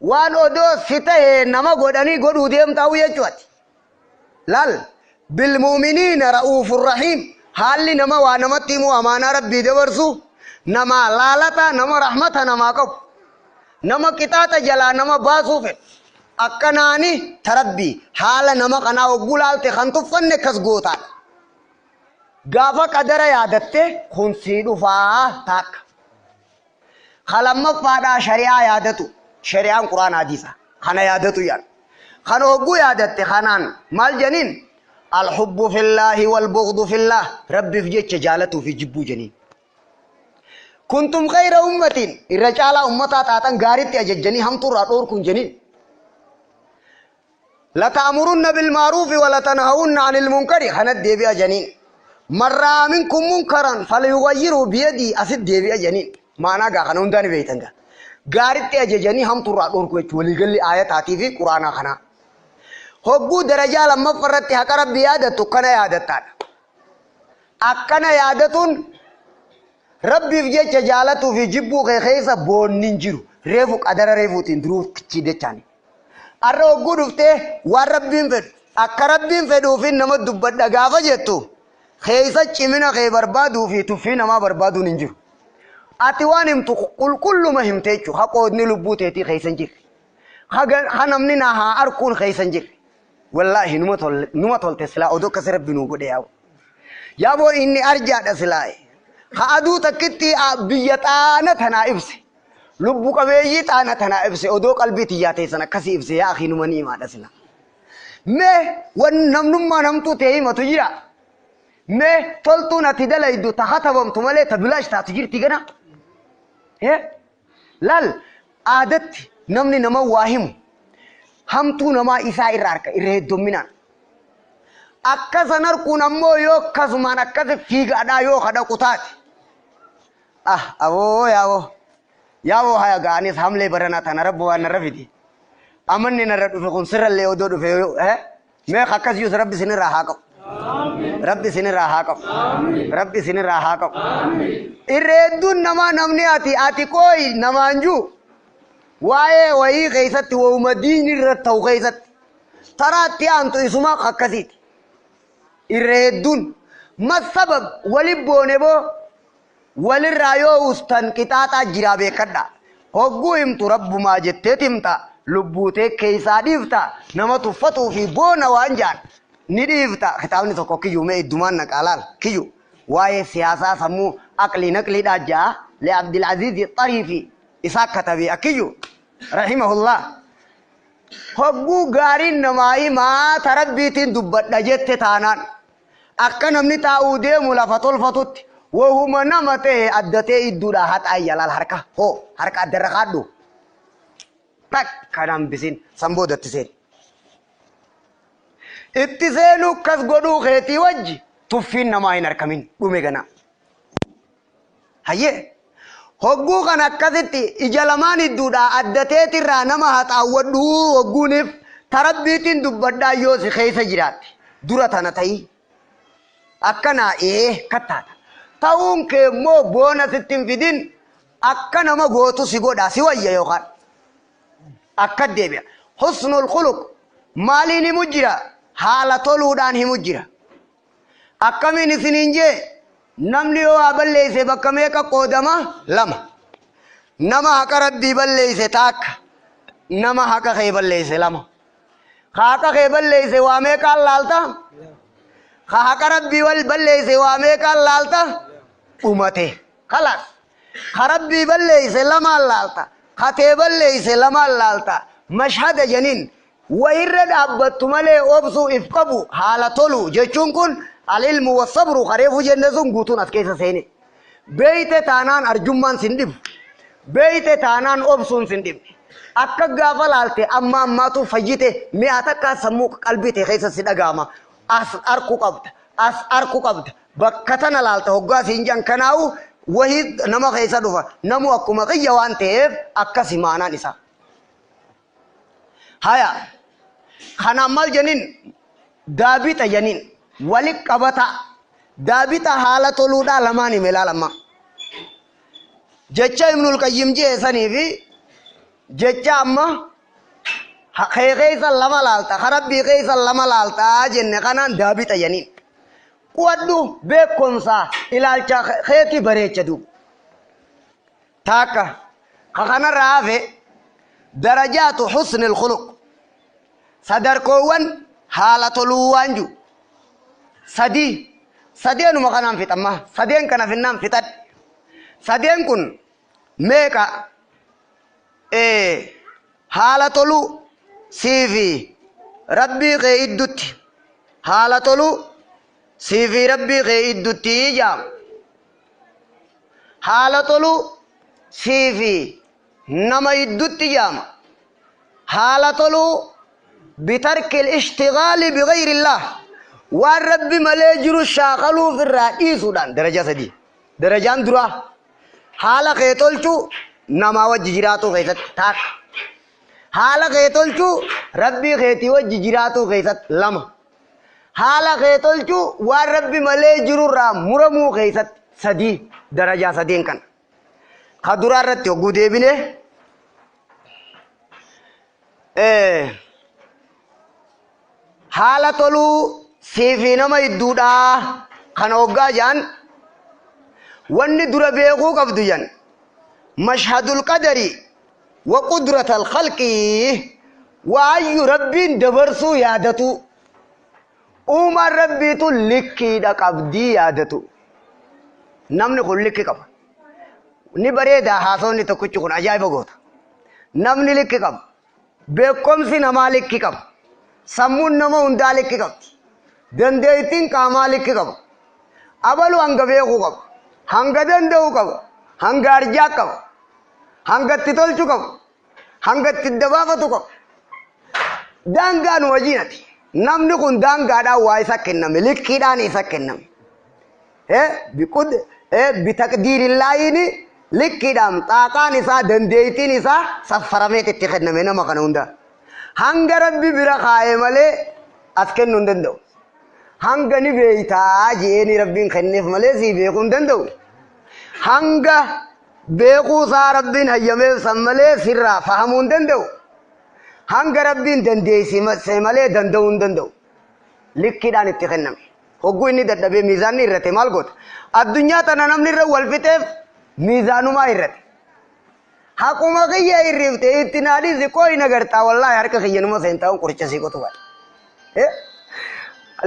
Waan odoo si ta'e nama godhanii godhuu deemtaa jechuudha. Laal bilmuuminiina ra'uufur rahiim haalli nama waa namatti himu amaanaa Rabbii dabarsu nama laalata nama rahmata namaa qabu nama qixaaxa jalaa nama baasuu fedhu. Akkanaani tarabbii haala nama kanaa hogguu laalte kan tuffanne akkas gootaadha. Gaafa qadara yaadatte kun sii dhufaa taakka. Kalamaffaadhaa shari'aa yaadatu. Shari'aan quraana hadiisa. Kana yaadatu yaada. Kana hogguu yaadatte kanaan maal janiin? Alhubbu fillaahi walbughdu fillaah. Rabbiif jecha jaalatuu fi jibbuu janiin. Kuntum khayra ummatiin irra caalaa ummataa taatan gaariitti ajajjanii hamtuurraa dhoorkuun janiin. Lata'murunna bilmaaruufi walatanhawunna anil munkari kanat deebi'a janiin. Man ra'a minkum munkaran falyughayyirhu biyadii asit deebi'a janiin. Maanaa gaa kana hundaa ni beektan gaa. Gaariitti ajajanii hamtuurraa dhoorku jechuudha waliigalli aayataatii fi quraanaa kanaa. Hogguu darajaa lammaffaa irratti haqa Rabbi yaadattu akkana yaadattaadha. Akkana yaadatuun Rabbiif jecha jaalatuu fi jibbuu kee keessa boonni hin jiru. Reefu qadara reefuutiin duruu kichii jechaani. Har'a hogguu dhuftee waan Rabbiin fedhu akka Rabbiin fedhuufin nama dubbadha gaafa jettu keessa cimina kee barbaaduu fi tuffii namaa barbaaduun hin jiru. Ati waan himtu qulqulluma himte jechuudha. Haqoodni lubbuu teetii keessa hin jirre. Ha namni na haa arkuun keessa hin jirre. Wallaahi numa tolte silaa odoo akkas Rabbi nuu godhe yaa'u. Yaaboo inni arjaadha silaa. Ha aduu takkitti biyya xaana tanaa ibse. Lubbu qabeeyyii xaana tanaa ibse odoo qalbii tiyyaa teessan akkasii ibse yaa akii numa ni'imaadha sila. Mee wan namnummaan hamtuu ta'e himatu jira. Mee toltuun ati dalaydu ta katabamtu malee ta bilaash taatu jirti gana. Laal aadatti namni nama waa himu hamtuu namaa isaa irra harka irra heddumminaan. Akka san harkuun ammoo yoo akkasumaan akkasi fiigaadhaa yoo kadhaqu taate. Ah aboo yaaboo yaaboo haya ga'anis hamlee baranaa tana rabbi waan narra fidi. Amanni narra dhufe kun sirrallee odoo dhufe mee akkasiyyus rabbi isinirraa haa qabu. Rabbi isinirraa haa qabu. Rabbi isinirraa haa qabu. Irra hedduun namaa namni ati qooyi namaan jiru waa'ee wayii keessatti waa'uma diinni irra ta'u keessatti taraatti aantu isuma akkasiiti. Irra hedduun masabab wali boone boo walirraa yoo ustan qixaaxaa jiraa beekadha. Hogguu himtu rabbumaa jetteet himta lubbuutee keessaa dhiifta nama tuffatuu fi boona waan jaan ni dhiifta. Kitaabni tokko kiyyuu mee iddumaan naqaa laal kiyyuu waa'ee siyaasaa sammuu aqlii naqliidhaa ja'a li Abdulaziz Xariifi isaa katabee akkiyyuu rahimahullah. Hogguu gaariin namaa himaa tarabbiitiin dubbadha jette taanaan akka namni taa'uu deemu lafa tolfatutti wahuma nama ta'e addatee idduudhaa haxaa yalaal harka hoo harka addarra kaadhu takka nambisin san boodatti seeni. Itti seenuu akkas godhuu keetii wajji tuffiin namaa hin argamin dhume ganaa. Hayyee hogguu kan akkasitti ija lamaan idduudhaa addateetirraa nama haxaawwadhuu hogguuniif tarabbiitiin dubbadhaa yoo si keessa jiraatte dura tana ta'ii akkanaa kattaata. Ta'uun kee immoo boona sitti hin fidin akka nama gootu si godha si wayya yookaan akka deebi'a. Husnul khuluq maaliin himu jira? Haala toluudhaan himu jira. Akkamiin isiniin jee namni yoo waa balleeyse bakka meeqa qoodama? Lama. Nama haqa rabbii balleeyse taakka. Nama haqa kee balleeyse lama. Haqa kee balleeyse waa meeqaan laalta? Haqa rabbii wal balleeyse waa meeqaan laalta? Dhumate. Khalaas. Ha rabbii balleeyse lamaan laalta. Hatee balleeyse lamaan laalta. Mashhada janiin wayirra dhaabbattu malee obsuu if qabu haala tolu jechuun kun al-ilmu was-sabru kareefu jenne sun guutuun as keessa seene. Beeyte taanaan arjummaan sin dhibu. Beeyte taanaan obsuun sin dhibne. Akka gaafa laalte amma ammaatu fayyite mi'a takka sammuu qalbii ta'e keessa si dhaga'ama. As arku qabda. As arku qabda. Bakka tana laalta hoggaa siin jan kanaa'u wahii nama keessa dhufa. Namu akkuma qiyya waan ta'eef akkasi maanaan isaa. Haya. Kanaan maal jeniin daabita jeniin wali qabata. Daabita haala toluudhaa lamaan hime ilaalama. Jecha Ibnul Qayyim jee sanii fi jecha amma kee keessa lama laalta karabbii keessa lama laalta jenne kanaan daabita jeniin. Quwadhu beekumsa ilaalcha keetii bareecha duuba. Taakka kanarraa hafe darajaatu husnil khuluq sadarkoowwan haala toluu waan jiru sadii sadeenuma kanaan fixamma sadeen kana finnaan fixadhe sadeen kun meeqa haala toluu siifi rabbii kee iddutti haala toluu siifi rabbii kee iddutti jaam haala toluu siifi nama iddutti jaama haala toluu bitarki ishtigaali bigayri illaah waan rabbi malee jiru shaakaluuf irraa dhiisuudhaan daraja sadii darajaan duraa haala kee tolchuu namaa wajji jiraatuu keessatti taakka haala kee tolchuu rabbii keetii wajji jiraatuu keessatti lama haala kee tolchuu waan rabbi malee jirurraa muramuu keessatti sadii darajaa sadeen kana ka duraa irratti hogguu deebine haala toluu siifi nama hidduudhaa kana hoggaa jaan wanni dura beekuu qabdu jan mashhadul qadari wa qudratal khalqi waayyu rabbiin dabarsuu yaadatu uumaan rabbiitu likkiidha qabdii yaadatu namni kun likki qaba. Ni bareeda haasawni tokkichi kun ajaa'iba goota. Namni likki qaba. Beekumsi namaa likki qaba. Sammuun nama hundaa likki qabdi. Dandeettiin qaamaa likki qaba. Abalu hanga beekuu qaba. Hanga danda'uu qaba. Hanga arjaa qaba. Hanga itti tolchu qaba. Hanga itti dabaafatu qaba. Daangaan wajjinati. Namni kun daangaadhaan waa isa kenname. Likkiidhaan isa kenname. Bitaqdiirillaahiini likkiidhaan xaaqaan isaa dandeettiin isaa saffarameet itti kenname nama kana hunda. Hanga Rabbi bira kaa'e malee as kennuu hin danda'u. Hanga ni beeytaa je'eeni Rabbiin kenneef malee sii beekuu hin danda'u. Hanga beekuu isaa Rabbiin hayyameef san malee sirraa fahamuu hin danda'u. Hanga Rabbiin dandeessise malee danda'uu hin danda'u. Likkiidhaan itti kenname. Hogguu inni dadhabee miizaanni irrate maal goota? Addunyaa tana namni irra wal fixeef miizaanumaa irrate. Haquma kiyya irrifte itti naadhiisi qooyi nagartaa wallaahi harka kiyya numa seentaa qoricha sii qotu baadha.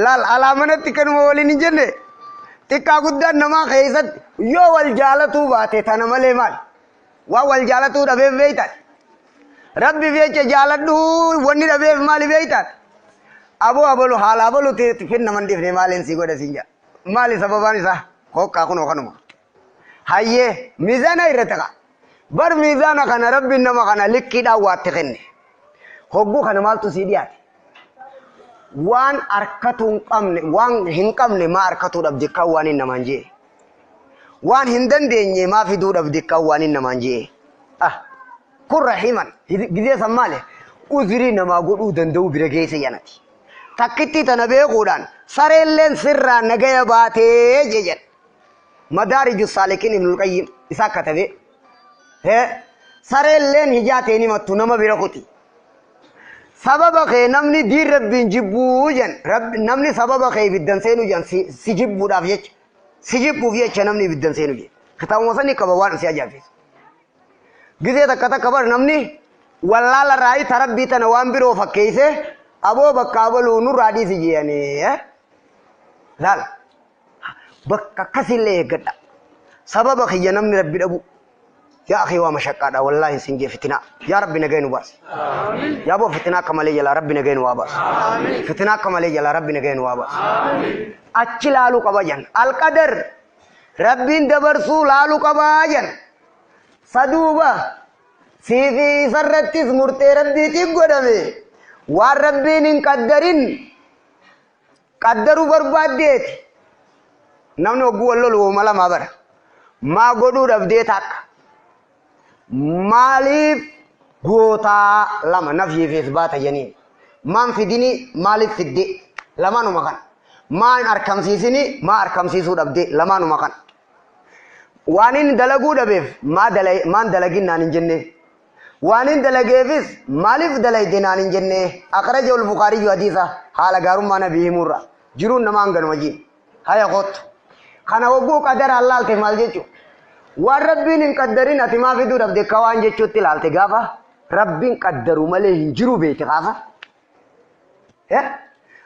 Laal alaa manatti kanuma waliin hin jenne xiqqaa guddaan namaa keessatti yoo wal jaalatuu baate tana malee maali? Waan wal jaalatuu dhabeef beeytan. Rabbi jecha jaaladhu wanni dhabeef maali beeytan? Aboo abalu haala abalu fin naman dhiifne maaliin sii godha siin jedha. Maali sababaan isaa? Hoqqaa kunoo kanuma. Hayyee miizaana irratti ka'a. Bar miizaana kana Rabbiin nama kana likkiidhaan waatti kenne. Hogguu kana maaltu sii dhiyaate? Waan harkatuu hin qabne waan hin qabne maa harkatuu dhabde kan waan hin namaan jee. Waan hin dandeenye maa fiduu dhabde kan waan hin namaan jee. Ah kun rahiman gizee san maali? Uzrii namaa godhuu danda'u bira geesse janati. Takkitti tana beekuudhaan sareelleen sirraa nagaya baatee jedhan. Madaariju Saalikiin Ibnul Qayyim isaa katabee. Sareelleen hijaa ta'e ni mattu nama bira kuti. Sababa kee namni diin Rabbiin jibbuu jan namni sababa kee ibiddan seenu jan si jibbuudhaaf jecha si jibbuuf jecha namni ibiddan seenu jedhe. Kitaabuma sanii qaba waan si ajaa'ibsiisu. Gizee takka takka bar namni wallaala raayii tarabbii tana waan biroo fakkeessee aboo bakka abaluu nurraa dhiisi jedhanii. Laala bakka akkasillee eeggadha. Sababa kiyya namni Rabbi dhabu. Yaa akhi waa mashaqqaadha wallaahi sin jee fitinaa. Yaa Rabbi nagaya nu baasi. Yaa boo fitinaa akka malee jalaa Rabbi nagaya nu waa baasi. Fitinaa akka malee jalaa Rabbi nagaya nu waa baasi. Achi laaluu qaba jan. Alqadar Rabbiin dabarsuu laaluu qabaa jan. Saduuba siifi isarrattis murtee Rabbiitiin godhame. Waan Rabbiin hin qaddarin qaddaruu barbaaddeeti. Namni hogguu wal lolu uuma lamaa bara. Maa godhuu dhabdee takka. Maaliif gootaa lama nafyii fi isbaata jeniin. Maan fidini maaliif fidde lamaanuma kana. Maan arkamsiisini maa arkamsiisuu dhabde lamaanuma kana. Waan inni dalaguu dhabeef maan dalagin naan hin jenne. Waan inni dalageefis maaliif dalayde naan hin jenne. Akhraja al-Bukhari hadiisa haala gaarummaa nabii himurra. Jiruun namaa hanganuma jiin. Haya kottu. Kana hogguu qadaraan laalte maal jechuudha? Waan Rabbiin hin qaddarin ati maa fiduu dhabde akka waan jechuutti ilaalte gaafa Rabbiin qaddaru malee hin jiru beekte gaafa.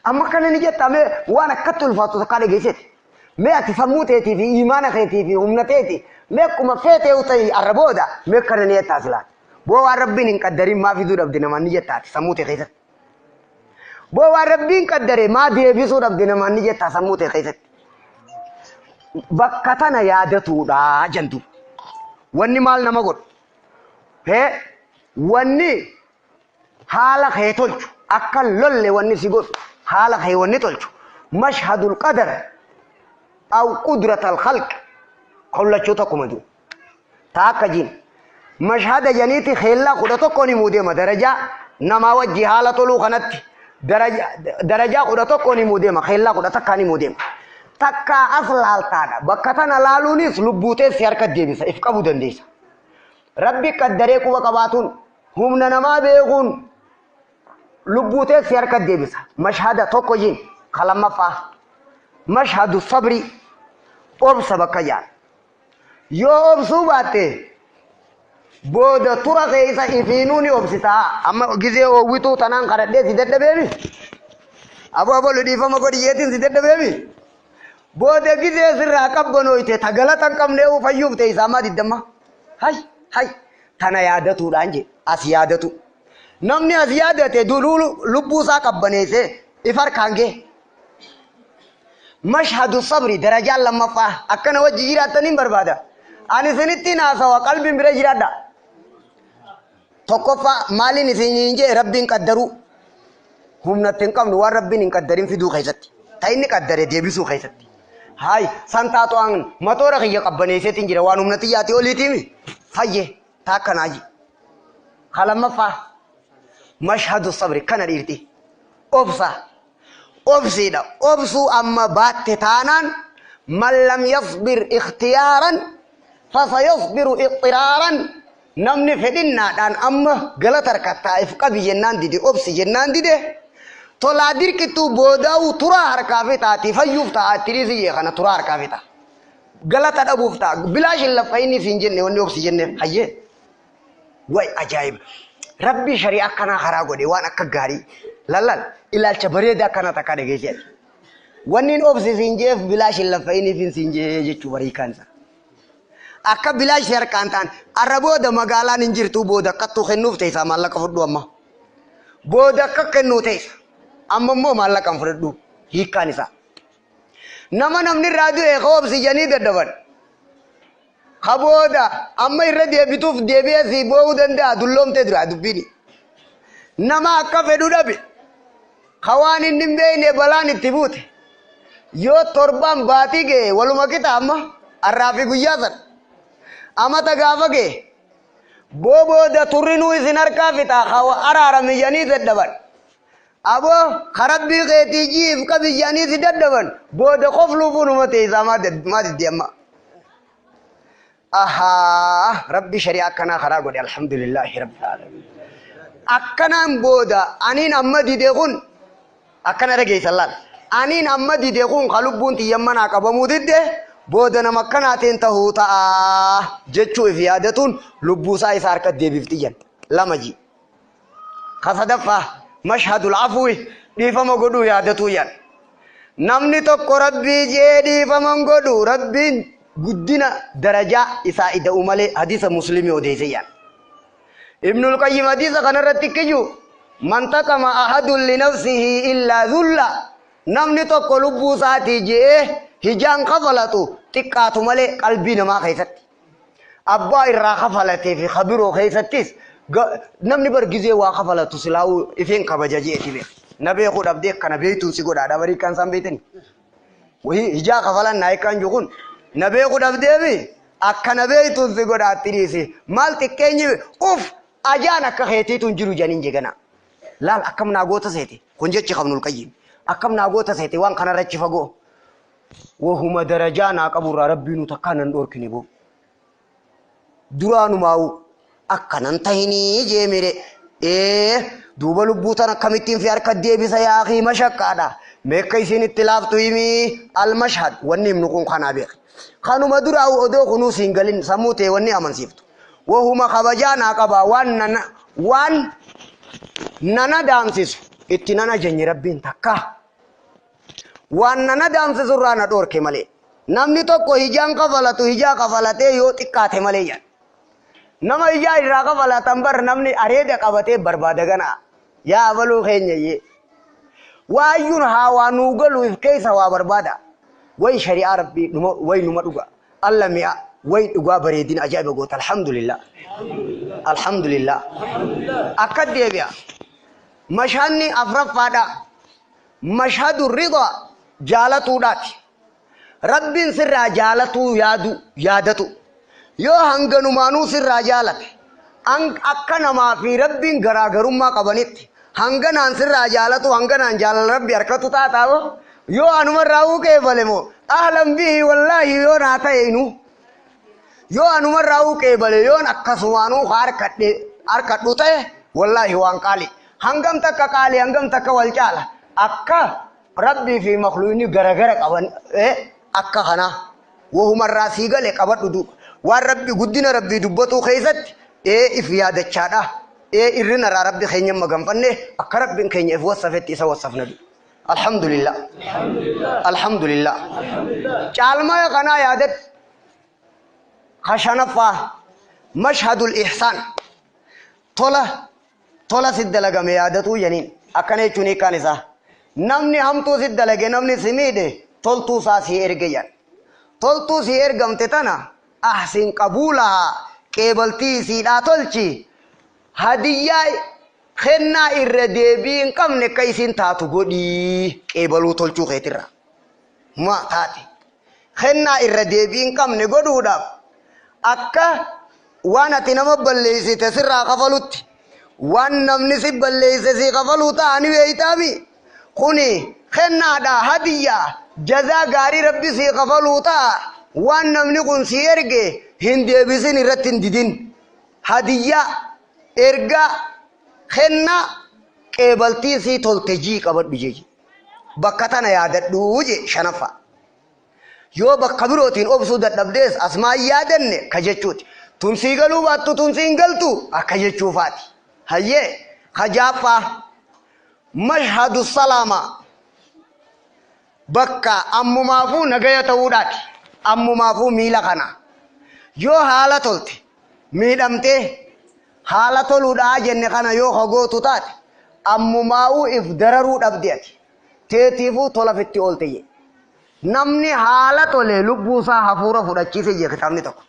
Amma kana ni jetta mee waan akkatti ulfaatu takka dhageessite. Mee ati sammuu teetii fi imaana keetii fi humna teetii mee akkuma feetee ta'e arra booda mee kana ni jettaa silaa. Boo waan Rabbiin hin qaddarin maa fiduu dhabde namaan ni jetta ati sammuu tee keessatti. Boo waan Rabbiin qaddare maa deebisuu dhabde namaan ni jettaa sammuu tee keessatti. Bakka tana yaadatuudha jantu. Wanni maal nama godhu? Wanni haala kee tolchu akka lolle wanni si godhu haala kee wanni tolchu mashhadul qadar aw qudratal khalq kollachuu tokkuma jiru. Taakka jiin mashhada janiiti keellaa 11 ni muudeema darajaa namaa wajji haala toluu kanatti darajaa 11 ni muudeema keellaa 11 ni muudeema. Takka as laaltaadha. Bakka tana laaluunis lubbuu teessi harka deebisa. If qabuu dandeessa. Rabbi qaddaree quba qabaatuun humna namaa beekuun lubbuu teessi harka deebisa. Mashhada tokko jiin kalammaffaa. Mashhadu sabri obsa bakka jaan. Yoo obsuu baatte booda tura keessa ifiinuu ni obsitaa. Amma gizee oowwituu tanaan kadhadhee si dadhabeemi. Aboo aboo dhiifama godhi jeetiin si dadhabeemi. Booda gizee sirraa qabbanooyte ta galata hin qabne fayyuuf ta'e isaa maa diddamma. Hay hay tana yaadatuudhaan je as yaadatu. Namni as yaadate duruu lubbuu isaa qabbaneessee if harkaan ga'e. Mashhadu sabri darajaan lammaffaa akkana wajji jiraataniin barbaada. Ani isinitti haasawa qalbiin bira jiraadha. Tokkoffaa maaliin isin jee Rabbiin qaddaruu humnatti hin qabnu waan Rabbiin hin qaddarin fiduu keessatti. Ta inni qaddare deebisuu keessatti. Haay san taatu an matoora kiyya qabbaneesseetiin jira waan humna xiyyaati oliitiimi. Fayye ta akkanaa ji. Ka lammaffaa mashhadu sabri kana dhiirti. Obsa. Obsiidha. Obsuu amma baatte taanaan man lam yasbir ikhtiyaaran fasayasbiru ixxiraaran. Namni fedhinnaadhaan amma galata harkattaa if qabi jennaan dide obsi jennaan dide tolaa dirqittuu boodaa'uu turaa harkaa fi taati fayyuuf ta'a itti dhiisi kana turaa harkaa fi ta'a. Galata dhabuuf ta'a bilaash hin laffayiniif hin jenne wanni obsi jenneef hayyee. Way ajaa'iba. Rabbi shari'aa akkanaa karaa godhe waan akka gaarii lallal ilaalcha bareedaa akkana takka dhageessee. Wanni hin obsi siin jeef bilaash hin laffayiniif hin siin jee jechuu bariikaan isaa. Akka bilaash harkaan ta'an arra booda magaalaan hin jirtu booda akkattuu kennuuf teessa maallaqa fudhu amma. Booda akka kennuu teessa. Amma immoo maallaqa hin fudhadhu hiikkaan isaa. Nama namni irraa du'e ka obsi jedhanii dadhaban. Ka booda amma irra deebituuf deebi'ee sii boo'uu danda'a dulloomtee dura dubbiini. Nama akka fedhu dhabe ka waan inni hin beekne balaan itti buute. Yoo torban baatii ga'e waluma qixa amma har'aa fi guyyaa sana. Amata gaafa ga'e boo booda turrinuu isin harkaa fixa ka araarame jedhanii dadhaban. Aboo karabbii keetii jiif qabi jedhanii si dadhaban booda kofluufuu numa teessaa maa diddi amma. Ahaa rabbi shari'aa akkanaa karaa godhe alhamdulillaahi rabbil aalamiin. Akkanaan booda aniin amma dide kun akkana dhageessan laal. Aniin amma dide kun ka lubbuun xiyyan manaa qabamuu didde booda nama akkanaatiin tahuu ta'a jechuu if yaadatuun lubbuusaa isa harka deebifti jan lama ji. Ka sadaffaa mashhadul afwi dhiifama godhuu yaadatuu yan. Namni tokko rabbii jee dhiifama hin godhu rabbiin guddina darajaa isaa ida'u malee hadiisa muslimii odeesse yan. Ibnul Qayyim hadiisa kanarratti kiyyu man taqama ahadun linafsihi illaa dhulla namni tokko lubbuu isaatii je'ee hijaan kafalatu xiqqaatu malee qalbii namaa keessatti. Abbaa irraa kafalatee fi kabiroo keessattis namni bar gizee waa kafalatu silaa'uu ifeen kabaja je'eeti beeka. Na beekuu dhabdee kana beektuun si godhaadha barii kan isaan beektani. Wahii hijaa kafalan naa hiikkaan jiru kun na beekuu dhabdeemi akkana beektuun si godhaatti dhiisi. Maal xiqqeenyi uf ajaan akka keetiitu hin jiru janiin jegana. Laal akkam naa goota seete kun jechi qabnul qayyim. Akkam naa goota seete waan kanarra achi fagoo. Wahuma darajaa naa qaburraa rabbiinuu takkaa nan dhorkine boo. Duraanumaa'u akkanan tahinii jeemire. Ee duuba lubbuu tan akkamittiin fi harka deebisa yaa akii mashaqqaadha. Meekka isin itti laaftu himii almashhad wanni himnu kun kanaa beeki. Kanuma duraa odoo kunuu siin galin sammuu ta'e wanni amansiiftu. Wahuma kabajaa naa qaba waan nana waan nana daamsisu itti nana jenye rabbiin takka. Waan nana daamsisu irraa na dhoorke malee. Namni tokko hijaan kafalatu hijaa kafalatee yoo xiqqaate malee jedha. Nama hijaa irraa kafalatan bar namni areeda qabatee barbaada ganaa. Yaa abaluu keenya iyyee. Waayyuun haa waa nuu galu if keessa waa barbaada. Way shari'aa rabbii dhuma way numa dhuga. Alla mi'a way dhugaa bareedina ajaa'iba goota alhamdulillah. Alhamdulillah. Akka deebi'a. Mashaanni afraffaadha. Mashhadu rida jaalatuudhaati. Rabbiin sirraa jaalatuu yaadu yaadatu. Yoo hanganumaanuu sirraa jaalate akka namaa fi rabbiin garaagarummaa qabanitti hanganaan sirraa jaalatu hanganaan jaalala rabbi harkatu taataa'o yoo anumarraa uqeebale moo ahlan bihi wallaahi yoo naa ta'e inu yoo anumarraa uqeebale yoon akkasumaanuu harkadhu ta'e wallaahi waan qaali hangam takka qaali hangam takka wal caala akka rabbii fi makluuqni garagara qaban akka kanaa wahumarraa sii gale qabadhu duuba waan rabbi guddina rabbii dubbatuu keessatti if yaadachaadha irrinarraa rabbi keenya maganfanne akka rabbiin keenya if wassafetti isa wassafna duuba. Alhamdulillah. Alhamdulillah. Caalmaa kanaa yaadadhu. Ka shanaffaa. Mashhadul ihsaan, tola tola si dalagame yaadatuu janiin. Akkana jechuun hiikkaan isaa, namni hamtuu si dalage, namni si miidhe, toltuu isaa si erge jedhan. Toltuu si ergamte tana ahsin qabuulahaa, qeebaltii isiidhaa tolchi, hadiyyaa kennaa irra deebii hin qabne akka isin taatu godhii. Qeebaluu tolchuu keetirra ma taate kennaa irra deebii hin qabne godhuudhaaf, akka waan ati nama balleessite sirraa kafalutti waan namni si balleesse si kafaluu ta'ani beeytaami. Kuni kennaadha, hadiyyaa, jazaa gaarii Rabbi si kafaluu ta'a. Waan namni kun si erge hin deebisin, irratti hin didin. Hadiyyaa, ergaa, kennaa qeebaltii sii tolte jii qabadhu jeji. Bakka tana yaadadhuu je. Shanaffaa, yoo bakka birootiin obsuu dadhabdees asmaan yaadanne ka jechuuti. Tun sii galuu baattu, tun siin galtu akka jechuufaati. Hayyee, hajaaffaa, mashhadu salaama, bakka ammumaafuu nagaya ta'uudhaati. Ammumaafuu miila kana yoo haala tolte, miidhamtee haala toluudhaa jenne kana yoo hagootu taate, ammumaa'uu if dararuu dhabde, ati teetiifuu tola fitti oolte je. Namni haala tole lubbuu isaa hafuura fudhachiise je kitaabni tokko.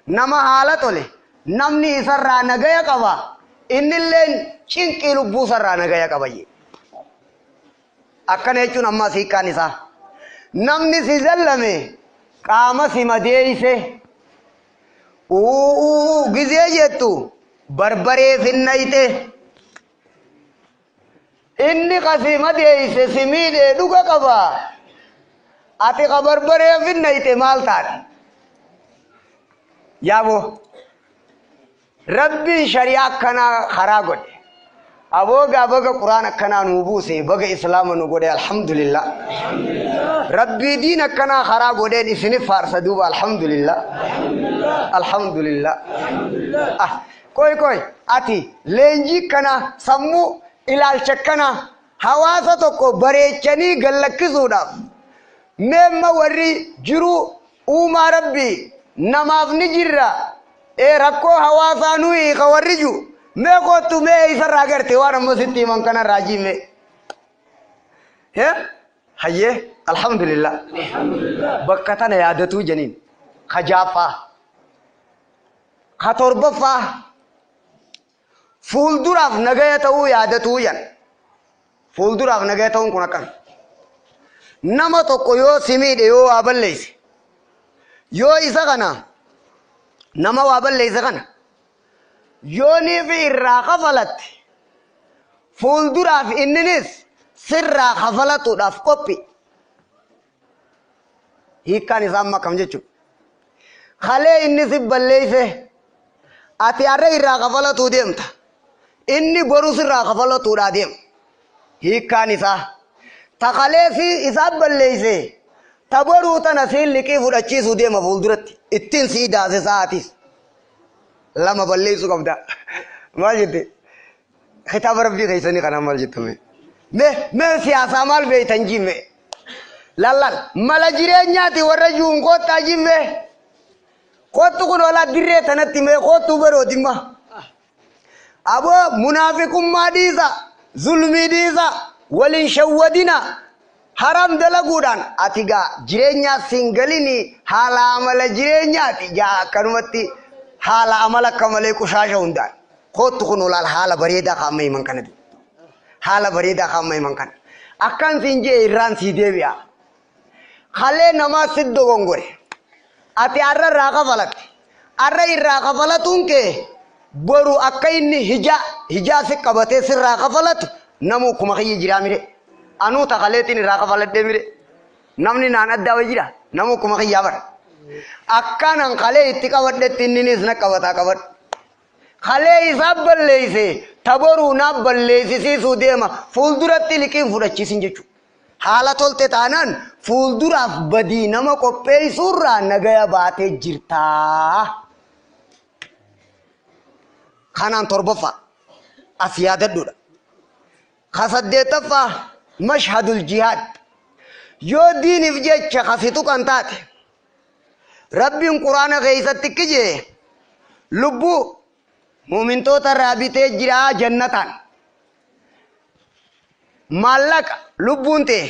Nama haala tole namni isarraa nagaya qaba, innilleen cinqii lubbuu isarraa nagaya qaba je. Akkana jechuun ammas hiikkaan isaa, namni si zallame, qaama si madeeyse, uuu gizee jettu barbaree finnayte, inni ka si madeeyse, si miidhee dhuga qaba, ati ka barbaree finnayte maal taate? Yaaboo, Rabbiin shari'aa akkanaa karaa godhe. Aboo gaa, baga Quraan akkanaa nuu buuse, baga Islaama nu godhe, alhamdulillah. Rabbii diin akkanaa karaa godheen isinif faarsa duuba, alhamdulillah, alhamdulillah. Ah, koy koy, ati leenjii kana, sammuu ilaalcha kana hawaasa tokko bareechanii gallakkisuudhaaf, meemma warri jiruu uumaa Rabbii namaaf ni jirra, ee rakkoo hawaasaa nu hiika warri jiru, mee kottu, mee isarraa garte waan amma sitti himan kanarraa jiime. Hayyee, alhamdulillah, bakka tana yaadatuu janiin ka jaaffaa. Ka torbaffaa, fuulduraaf nagaya ta'uu yaadatuu jan. Fuulduraaf nagaya ta'uun kun akkami? Nama tokko yoo si miidhe, yoo waa balleeyse, yoo isa kana nama waa balleeyse kana yoo niifi irraa kafalatte, fuulduraaf inninis sirraa kafalatuudhaaf qophi. Hiikkaan isaa amma akkam jechuudha? Kalee inni si balleeyse ati har'a irraa kafalatuu deemta, inni boru sirraa kafalatuudhaa deema. Hiikkaan isaa, ta kalee si isaa balleeyse ta boruu tana siin liqii fudhachiisuu deema fuulduratti, ittiin sii daase sa'aatis lama balleessuu qabda. Maal jette kitaaba Rabbii keessanii kanaan? Maal jettame? Mee siyaasaa maal beeytan jimme? Lallal mala jireenyaati warra juun koottaa jimme. Kottu kun olaa dirree tanatti, mee kottuu baroodimma. Aboo, munaafiqummaa dhiisa, zulmii dhiisa, waliin shawwadina haram dalaguudhaan. Ati gaa jireenyaa siin galini, haala amala jireenyaati jaa, akkanumatti haala amala akka malee qushaasha hundaan. Kottu kun olaal haala bareedaa kaamma himan kana, haala bareedaa kaamma himan kana. Akkan siin jee irraan sii deebi'a. Kalee namaa si dogongore, ati har'a irraa kafalatte. Har'a irraa kafalatuun kee boru akka inni hijaa hijaa si qabatee sirraa kafalatu. Namuu kuma kiyya jiraa mire? Anuu takaleetiin irraa kafaladhee mire? Namni naan addaa wayi jira? Namuu kuma kiyyaa bara. Akkanan kalee itti qabadhetti inninis na qabataa qabadhu. Kalee isaa balleeyse ta boruu naaf balleessisiisuu deema. Fuulduratti liqiin fudhachiisin jechuudha. Haala tolte taanaan fuulduraaf badii nama qopheessuurraa nagaya baatee jirtaa. Kanaan torbaffaa as yaadadhuudha. Ka saddeettaffaa, mashhadul jihaad. Yoo diiniif jecha kasi tuqan taate, Rabbiin Quraana keessatti kijee Lubbuu mu'mintoota irraa bitee jira jannataan. Maallaqa lubbuun ta'e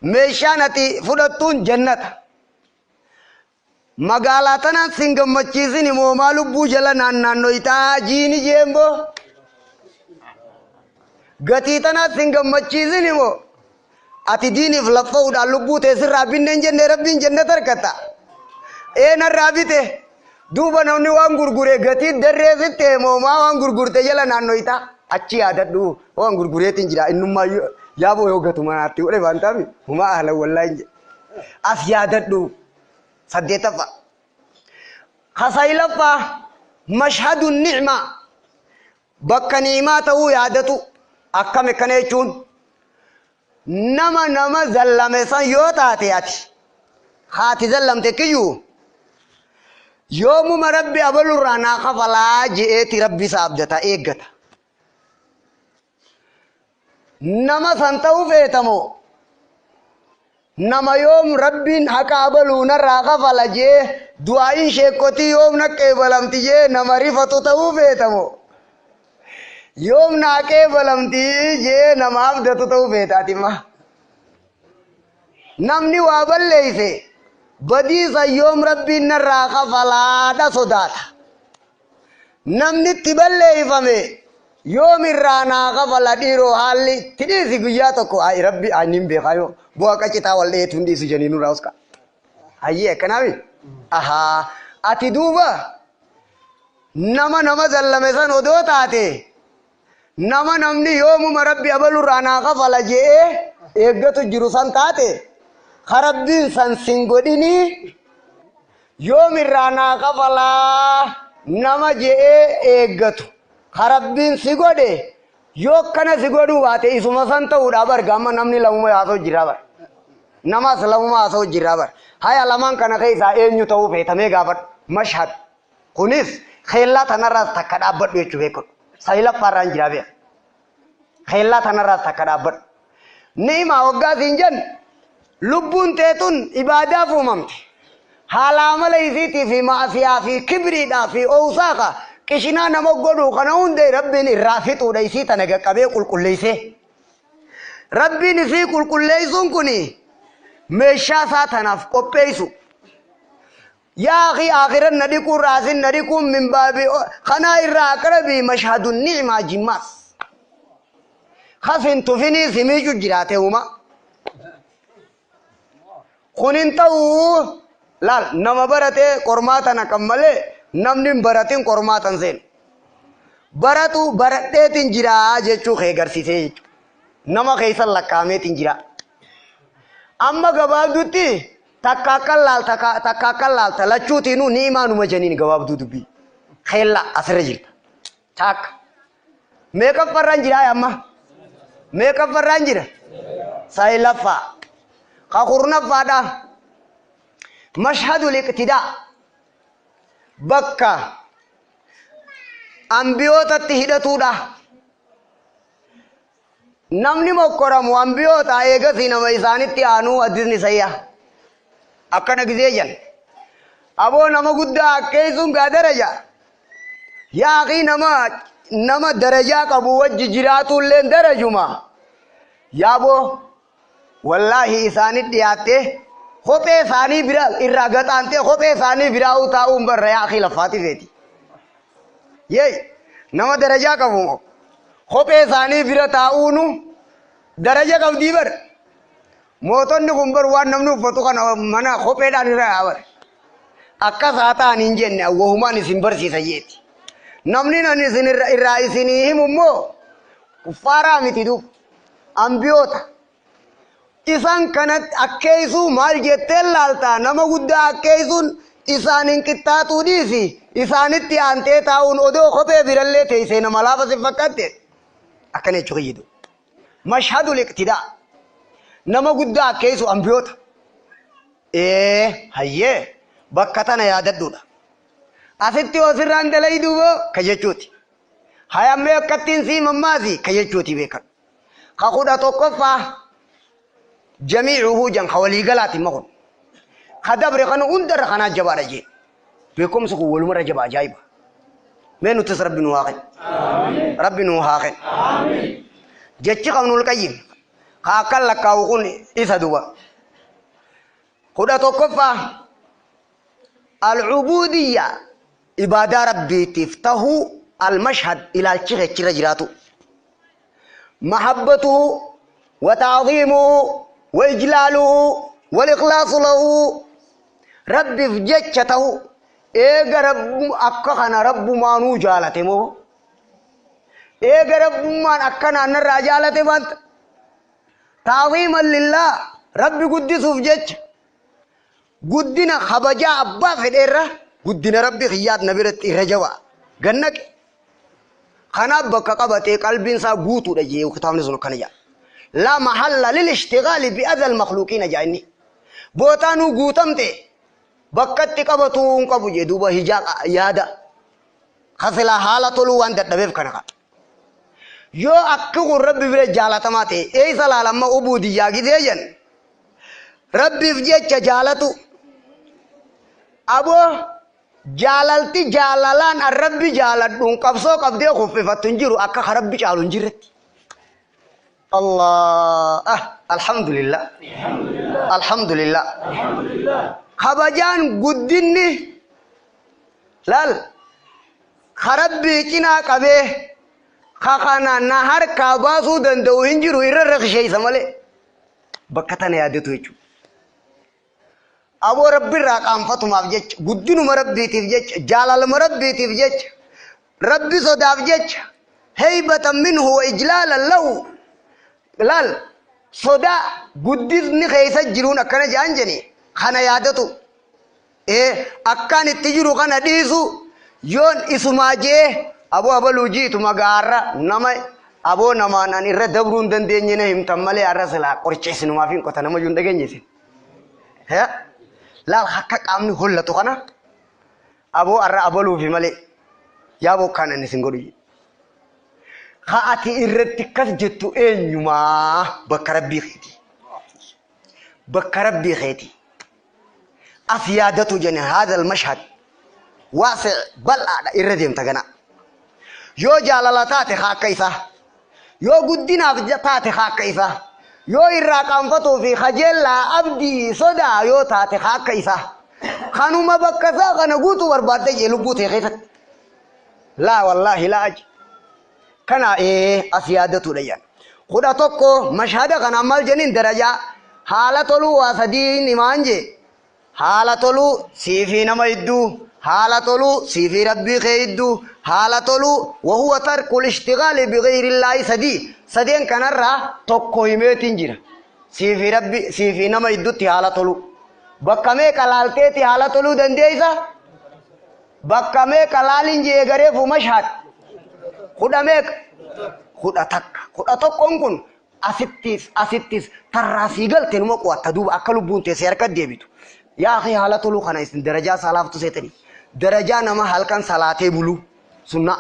meeshaan ati fudhattuun jannata. Magaalaa tanaan sin gammachiisin imoomaa lubbuu jala naannaannoytaa jiini jeemboo. Gatii tanaas sin gammachiisin imoo ati diiniif laffa'uudhaan lubbuu tee sirraa binne hin jenne rabbiin jannata argatta. Ee narraa bite duuba namni waan gurgure gatii darree sitti imoomaa waan gurgurte jala naannoytaa achi yaadadhu waan gurgureetiin jira innummaa yaaboo yoo gatu manaatti godhe waan taami humaa ahlan wallaahi hin jedhe. As yaadadhu saddeettaffaa. Kasaylaffaa mashhadu ni'maa bakka ni'imaa ta'uu yaadatu akkam akkana jechuun nama nama zallame san yoo taate ati haati zallamte kiyyuu yoomuma rabbi abalurraa naa kafalaa je'eeti rabbi isa abdata eeggata. Nama san ta'uu feetamoo nama yoom rabbiin haqa abaluu narraa kafala jee du'aa'iin sheekotii yoom na qeebalamti jee nama rifatu ta'uu feetamoo yoom naa qeebalamti jee nama abdatu ta'uu feeta atimma. Namni waa balleeyse badiisa yoom rabbiin narraa kafalaadha sodaata. Namni itti balleeyfame yoom irraa naa kafala dhiiroo haalli itti dhiisi guyyaa tokko ay rabbi ani hin beekaa yoo bu'aa qacitaa wal dheetu hin dhiisu janii nurraa uska. Hayyee akkanaami? Ahaa ati duuba nama nama zallame san odoo taate nama namni yoomuma rabbi abalurraa naa kafala je'ee eeggatu jiru san taate ka rabbiin san sin godhinii yoom irraa naa kafalaa nama je'ee eeggatu ka rabbiin si godhe yoo akkana si godhuu baate isuma san ta'uudha barga amma namni lamuma haasa'u jira bar namas lamuma haasa'u jira bar haya lamaan kana keessaa eenyu ta'uu feetamee gaafadhu mashhad kunis keellaa tanarraas takka dhaabbadhu jechuu beekadhu saylaffaarraan jira beeka keellaa tanarraas takka dhaabbadhu ni'imaa waggaa siin jennu lubbuun teetun ibaadaaf uumamte haala amala isiitii fi maasiyaa fi kibriidhaa fi oowsaaqa qishinaa nama godhuu kana hunda rabbiin irraa fixuudha isii tana qaqqabee qulqulleessee. Rabbiin isii qulqulleessuun kun meeshaa isaa tanaaf qopheessu. Yaa akhi akhiran na dhiquun raasin na dhiquun min baabi kanaa irraa aqrabii mashhadu ni'maa jimmaas. Kasin tufinii simiicu jiraate uuma. Kun hin ta'uu laal nama baratee qormaata naqan malee namni hin baratin qormaatan seenu. Baratu baradheetiin jira jechuu kee garsiisee jechuudha. Nama keessan lakkaameetiin jira. Amma gabaabdutti takka akkan laalta takka akkan laalta lachuutiinuu ni imaanuma janiin gabaabduu dubbii. Keella asirra jirta. Takka. Meeqaffarraan jira amma? Meeqaffarraan jira? Saylaffaa. Ka kurnaffaadha. Mashhadul iqtidaa. Bakka ambiyootatti hidhatuudha. Namni mokkoramu ambiyoota eegasii nama isaanitti aanuu addisni sayya. Akkana gizee jan. Aboo nama guddaa akkeessuun gaa daraja. Yaa akii nama nama darajaa qabu wajji jiraatullee darajuma. Yaaboo wallaahi isaanit dhiyaattee kophee isaanii bira irraa gaxaantee kophee isaanii biraa taa'uun barra yaa akii laffaati feeti. Yeey nama darajaa qabu kophee isaanii bira taa'uunu daraja qabdii bar. Mootonni kun bar waan namni uffatu kana mana kopheedhaan irra yaa bar. Akkas haa ta'an hin jenne wahumaan isin barsiisa jeeti. Namni nan isin irraa isinii himu immoo kuffaaraa miti duub ambiyoota. Isaan kanatti akkeessuu maal jettee laaltaa nama guddaa akkeessuun isaan hin qixxaatuu dhiisi isaanitti aantee taa'uun odoo kophee birallee teessee nama laafa si fakkaatte akkana jechuu kiyyidu. Mashhadul iqtidaa nama guddaa akkeessu ambiyoota. Ee hayyee bakka tana yaadadhuudha. Asitti yoo sirraan dalayduu boo ka jechuuti. Hayammee akkattiin sii mammaasi ka jechuuti beekan. Ka 11ffaa jamiicuhu jan ka waliigalaati ma kun. Ka dabre kana hundarra kanaa jabaadha jee. Beekumsi kun walumarra jaba ajaa'iba. Mee nutis Rabbi nu haa kennu. Rabbi nu haa kennu. Jechi Ibnul Qayyim ka akkan lakkaa'u kun isa duba. 11ffaa al-ubudiyya ibaadaa Rabbiitiif tahuu al-mashhad ilaalchi keechirra jiraatu. Mahabbatuhu wa ta'ziimuhu wa ijlaaluhu wal ikhlaasu lahu Rabbiif jecha tahu eega Rabbu akka kana Rabbumaanuu jaalate moo eega Rabbummaan akkanaan narraa jaalate maanta ta'ziiman lillah Rabbi guddisuuf jecha guddina kabajaa abbaa fedheerra guddina Rabbi kiyyaat na biratti irra jabaa gannaqe kanaaf bakka qabatee qalbiin isaa guutuudha jee kitaabni sun akkana jedha. Laa mahalla lil ishtigaali bi adal makhluuqiina jaa inni. Bootaa nuu guutamte bakkatti qabatuu hin qabu jee duuba hijaa yaada. Kasilaa haala toluu waan dadhabeef kana ka. Yoo akki kun Rabbi bira jaalatamaa ta'e eessa laalamma ubuudiyyaa gidee jen Rabbiif jecha jaalatu aboo jaalalti jaalalaan an Rabbi jaaladhuun qabsoo qabdee kuffifattu hin jiru akka ka Rabbi caalu hin jirretti. Allah ah alhamdulillah alhamdulillah kabajaan guddinni laal ka Rabbii cinaa qabee ka kana na harkaa baasuu danda'u hin jiru irra rakisheessa malee bakka tana yaadatu jechuudha. Aboo Rabbi irraa qaanfatumaaf jecha guddinuma Rabbiitiif jecha jaalaluma Rabbiitiif jecha Rabbi sodaaf jecha heybatan minhu wa ijlaalan lahu laal sodaa guddisni keessa jiruun akkana jedhan jeni kana yaadatu akkaan itti jiru kana dhiisu yoon isumaa jee aboo abaluu jiitu magaarra nama aboo namaan an irra dabruu hin dandeenye na himtan malee arra silaa qoricha isinumaaf hin qota nama jiru hin dhageenye isin. Laal akka qaamni hollatu kana aboo arra abaluufi malee yaa bokkaan ani isin godhu. Ka ati irratti akkas jettu eenyumaa bakka Rabbii keeti. Bakka Rabbii keeti. As yaadatu jenne haadha mashhad waasi bal'aadha irra deemta gana. Yoo jaalala taate haa akka isaa. Yoo guddinaaf taate haa akka isaa. Yoo irraa qaanfatuu fi kajeellaa abdii sodaa yoo taate haa akka isaa. Kanuma bakka isaa kana guutuu barbaadde jee lubbuu ta'e keessatti. Laa wallaahi laa aji. Kana as yaadatudha jedhan. 11 mashhada kana maal jennin darajaa haala toluu waa sadiin himaan jee. Haala toluu siifii nama hedduu haala toluu siifii Rabbii kee hedduu haala toluu wahuwa tarkul ishtigaali bighayrillahi sadii sadeen kanarraa tokko himeetiin jira. Siifii Rabbi siifii nama hedduutti haala toluu. Bakka meeqa laalteeti haala toluu dandeessa? Bakka meeqa laaliin jee gareefu mashhad? 10 meeqa? 11. 11 kun asittis asittis tarraasii galte numa qo'atta duuba akka lubbuun teessee harka deebitu. Yaa akhi haala toluu kana isin darajaa salaaftu seetanii. Darajaa nama halkan salaatee buluu sunnaa.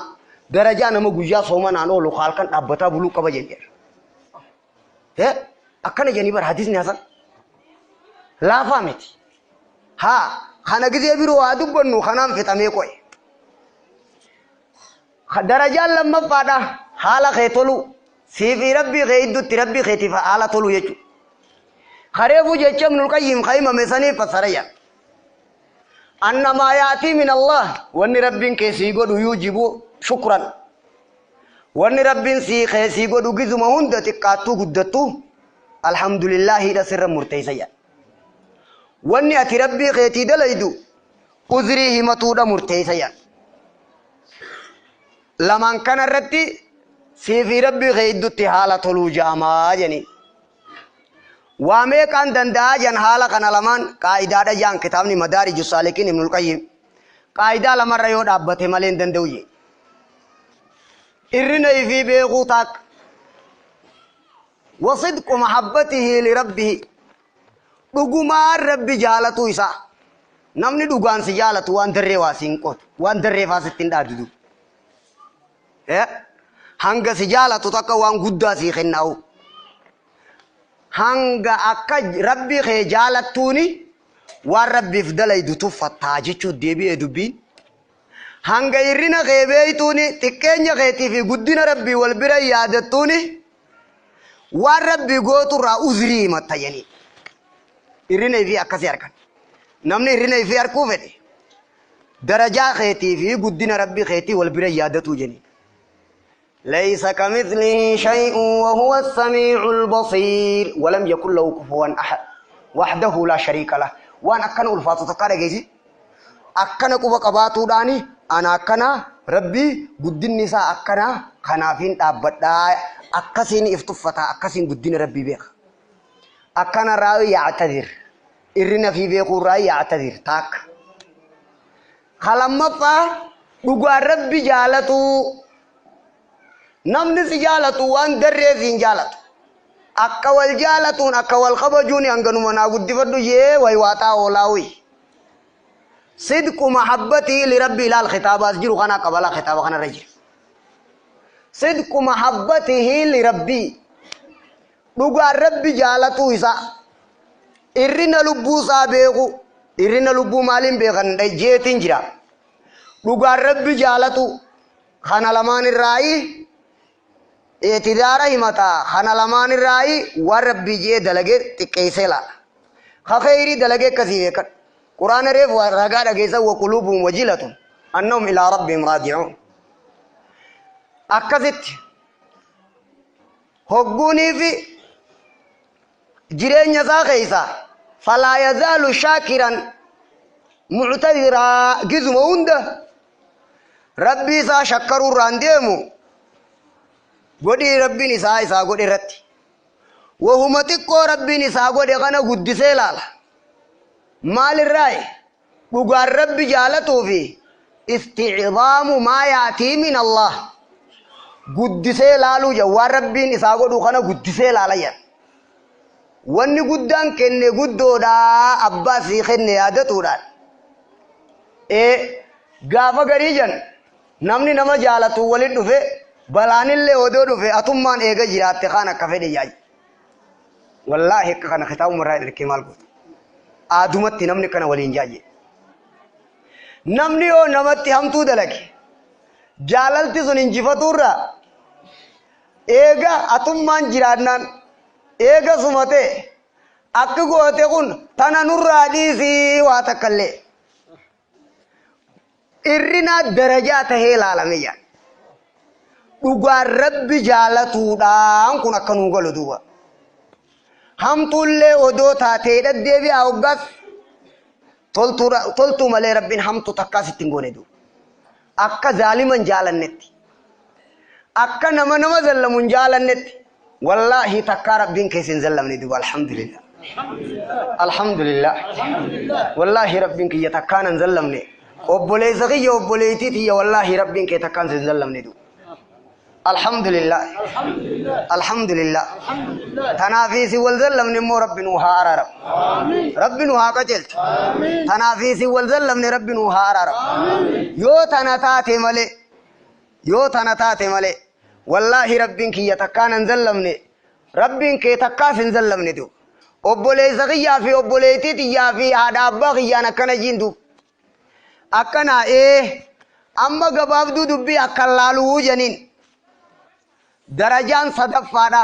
Darajaa nama guyyaa soomanaan oolu halkan dhaabbataa buluu qaba jenneera. Akkana jedhanii bara hadisni hasan. Laafaa miti. Haa kana gizee biroo haa dubbannu kanaan fixamee qo'e. Darajaan lammaffaadha haala kee toluu. Siifii Rabbii kee idduutti Rabbii keetiif haala toluu jechuudha. Kareefuu jecha Ibnul Qayyim ka himame saniif fassarayya. Annamaa yaatii min Allah wanni Rabbiin kee sii godhu yuujibu shukran. Wanni Rabbiin sii kee sii godhu gizuma hunda xiqqaattuu guddattuu alhamdulillahiidha sirra murteessa jedha. Wanni ati Rabbii keetii dalaydu uzrii himatuudha murteessa jedha. Lamaan kanarratti siifii Rabbii kee idduutti haala toluu jaamaa jedhani. Waa meeqaan danda'aa jan haala kana lamaan qaa'idaadha jaan kitaabni Madaariju Saalikiin Ibnul Qayyim. Qaa'idaa lamarra yoo dhaabbate malee hin danda'u jee. Irrina ifii beekuu taakka. Wasidqu mahabbatihi lirabbihi. Dhugumaan Rabbi jaalatuu isaa. Namni dhugaan si jaalatu waan darree waa siin qotu. Waan darree faa sitti hin dhaadu. Hanga si jaalatu takka waan guddaa sii kennaa'u. Hanga akka Rabbi kee jaalattuuni Waan Rabbiif dalaydu tuffattaa jechuu deebi'ee dubbiin. Hanga hirrina kee beeytuuni, xiqqeenya keetii fi guddina Rabbii wal bira yaadattuuni, waan Rabbii gooturraa uzrii himatta jedhanii. Hirrina ifii akkasii argan. Namni hirrina ifii arkuu fedhe darajaa keetii fi guddina Rabbii keetii wal bira yaadatuu jedhanii. ليس كمثله شيء وهو السميع البصير ولم يكن له كفوا أحد وحده لا شريك له. وأنا أكن ألفاتو تقارا جيسي أكن قوة قباتو داني أنا أكن ربي قد النساء أكن خنافين أبدا أكسين افتفتا أكسين قدين ربي بيخ أكن راوي يعتذر إرنا في بيخو راوي يعتذر تاك خلمفا دقوا ربي جالتو namni si jaalatu waan darreef hin jaalatu. Akka wal jaalatuun akka wal kabajuun hanganuma naa guddifadhu jee way waaxaa oolaawii. Sidqu mahabbatii lirabbi ilaal kitaabaas jiru kana qabalaa kitaaba kanarra jira. Sidqu mahabbatihi lirabbii dhugaan rabbi jaalatuu isaa irrina lubbuu isaa beeku irrina lubbuu maaliin beekan jeetiin jira. Dhugaan rabbi jaalatu kana lamaan irraayi اعتذار همتا خنا لمان الرأي وربي جي دلگه تقيسه لا خيري دلگه كثير كر قرآن ريف ورغا دغيسه وقلوبهم وجلة أنهم إلى ربهم راجعون. أكثت هقوني في جيرين يزاخيسا فلا يزال شاكرا معتذرا جزم ونده ربي سا شكروا رانديمو godhi rabbiin isaa isaa godhe irratti wahuma xiqqoo rabbiin isaa godhe kana guddisee laala maalirraayi dhugaan rabbi jaalatuu fi isticdaamu maa yaatii min Allah guddisee laaluu jedha waan rabbiin isaa godhu kana guddisee laala jedha wanni guddaan kenne guddoodhaa abbaa sii kenne yaadatuudhaan gaafa garii jan namni nama jaalatu waliin dhufe balaanillee odoo dhufe atummaan eega jiraatte kaan akka fedhe yaaji. Wallaahi akka kana kitaabuma irraa ergee maal goota? Aadumatti namni kana waliin jaaje. Namni yoo namatti hamtuu dalage jaalalti sun injifatuurra eega atummaan jiraannaan eega sumate akki goote kun tana nurraa dhiisii waa takkallee. Irrina darajaa tahee ilaalame jaa. Dhugaan rabbi jaalatuudhaan kun akka nuu galu duuba. Hamtuullee odoo taatee deddeebi'aa hoggaas toltuu malee rabbiin hamtuu takkaas ittiin goone duuba. Akka zaaliman jaalannetti. Akka nama nama zallamu hin jaalannetti. Wallaahi takkaa rabbiin keessa hin zallamne duuba alhamdulillah. Alhamdulillah. Wallaahi rabbiin kiyya takkaan hin zallamne. Obboleessa kiyya obboleettii tiyya wallaahi rabbiin kee takkaan hin zallamne duuba. الحمد لله الحمد لله تنافيسي والزلم نمو رب نوها أرارب رب نوها قتلت تنافيسي والزلم رب نوها أرارب يو تنتاتي ملي يو تنتاتي ملي والله ربك يتكان انزلمني ربك يتكاس انزلمني دو obboleessa kiyyaa fi obboleettii tiyyaa fi haadha abbaa kiyyaan akkana jiin duub akkana amma gabaabduu dubbii akka laaluu janiin درجان صدفانا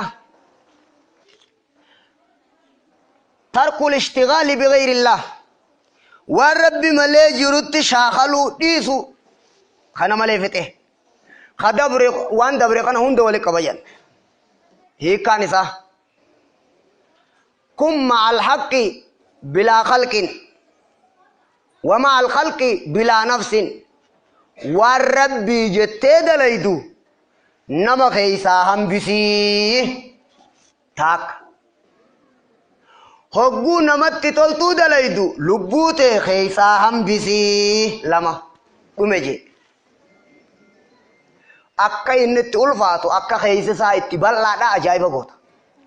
ترك الاشتغال بغير الله والرب ملي جرت شاخلو ديسو خنا ملي فته خدبر وان دبر كان هند ولي قبيان هي كان صح كن مع الحق بلا خلق ومع الخلق بلا نفس والرب جتي دليدو nama keessaa hambisii taak hogguu namatti toltuu dalaydu lubbuu tee keessaa hambisii lama dhume jee akka inni itti ulfaatu akka keessi isaa itti bal'aadha ajaa'iba goota.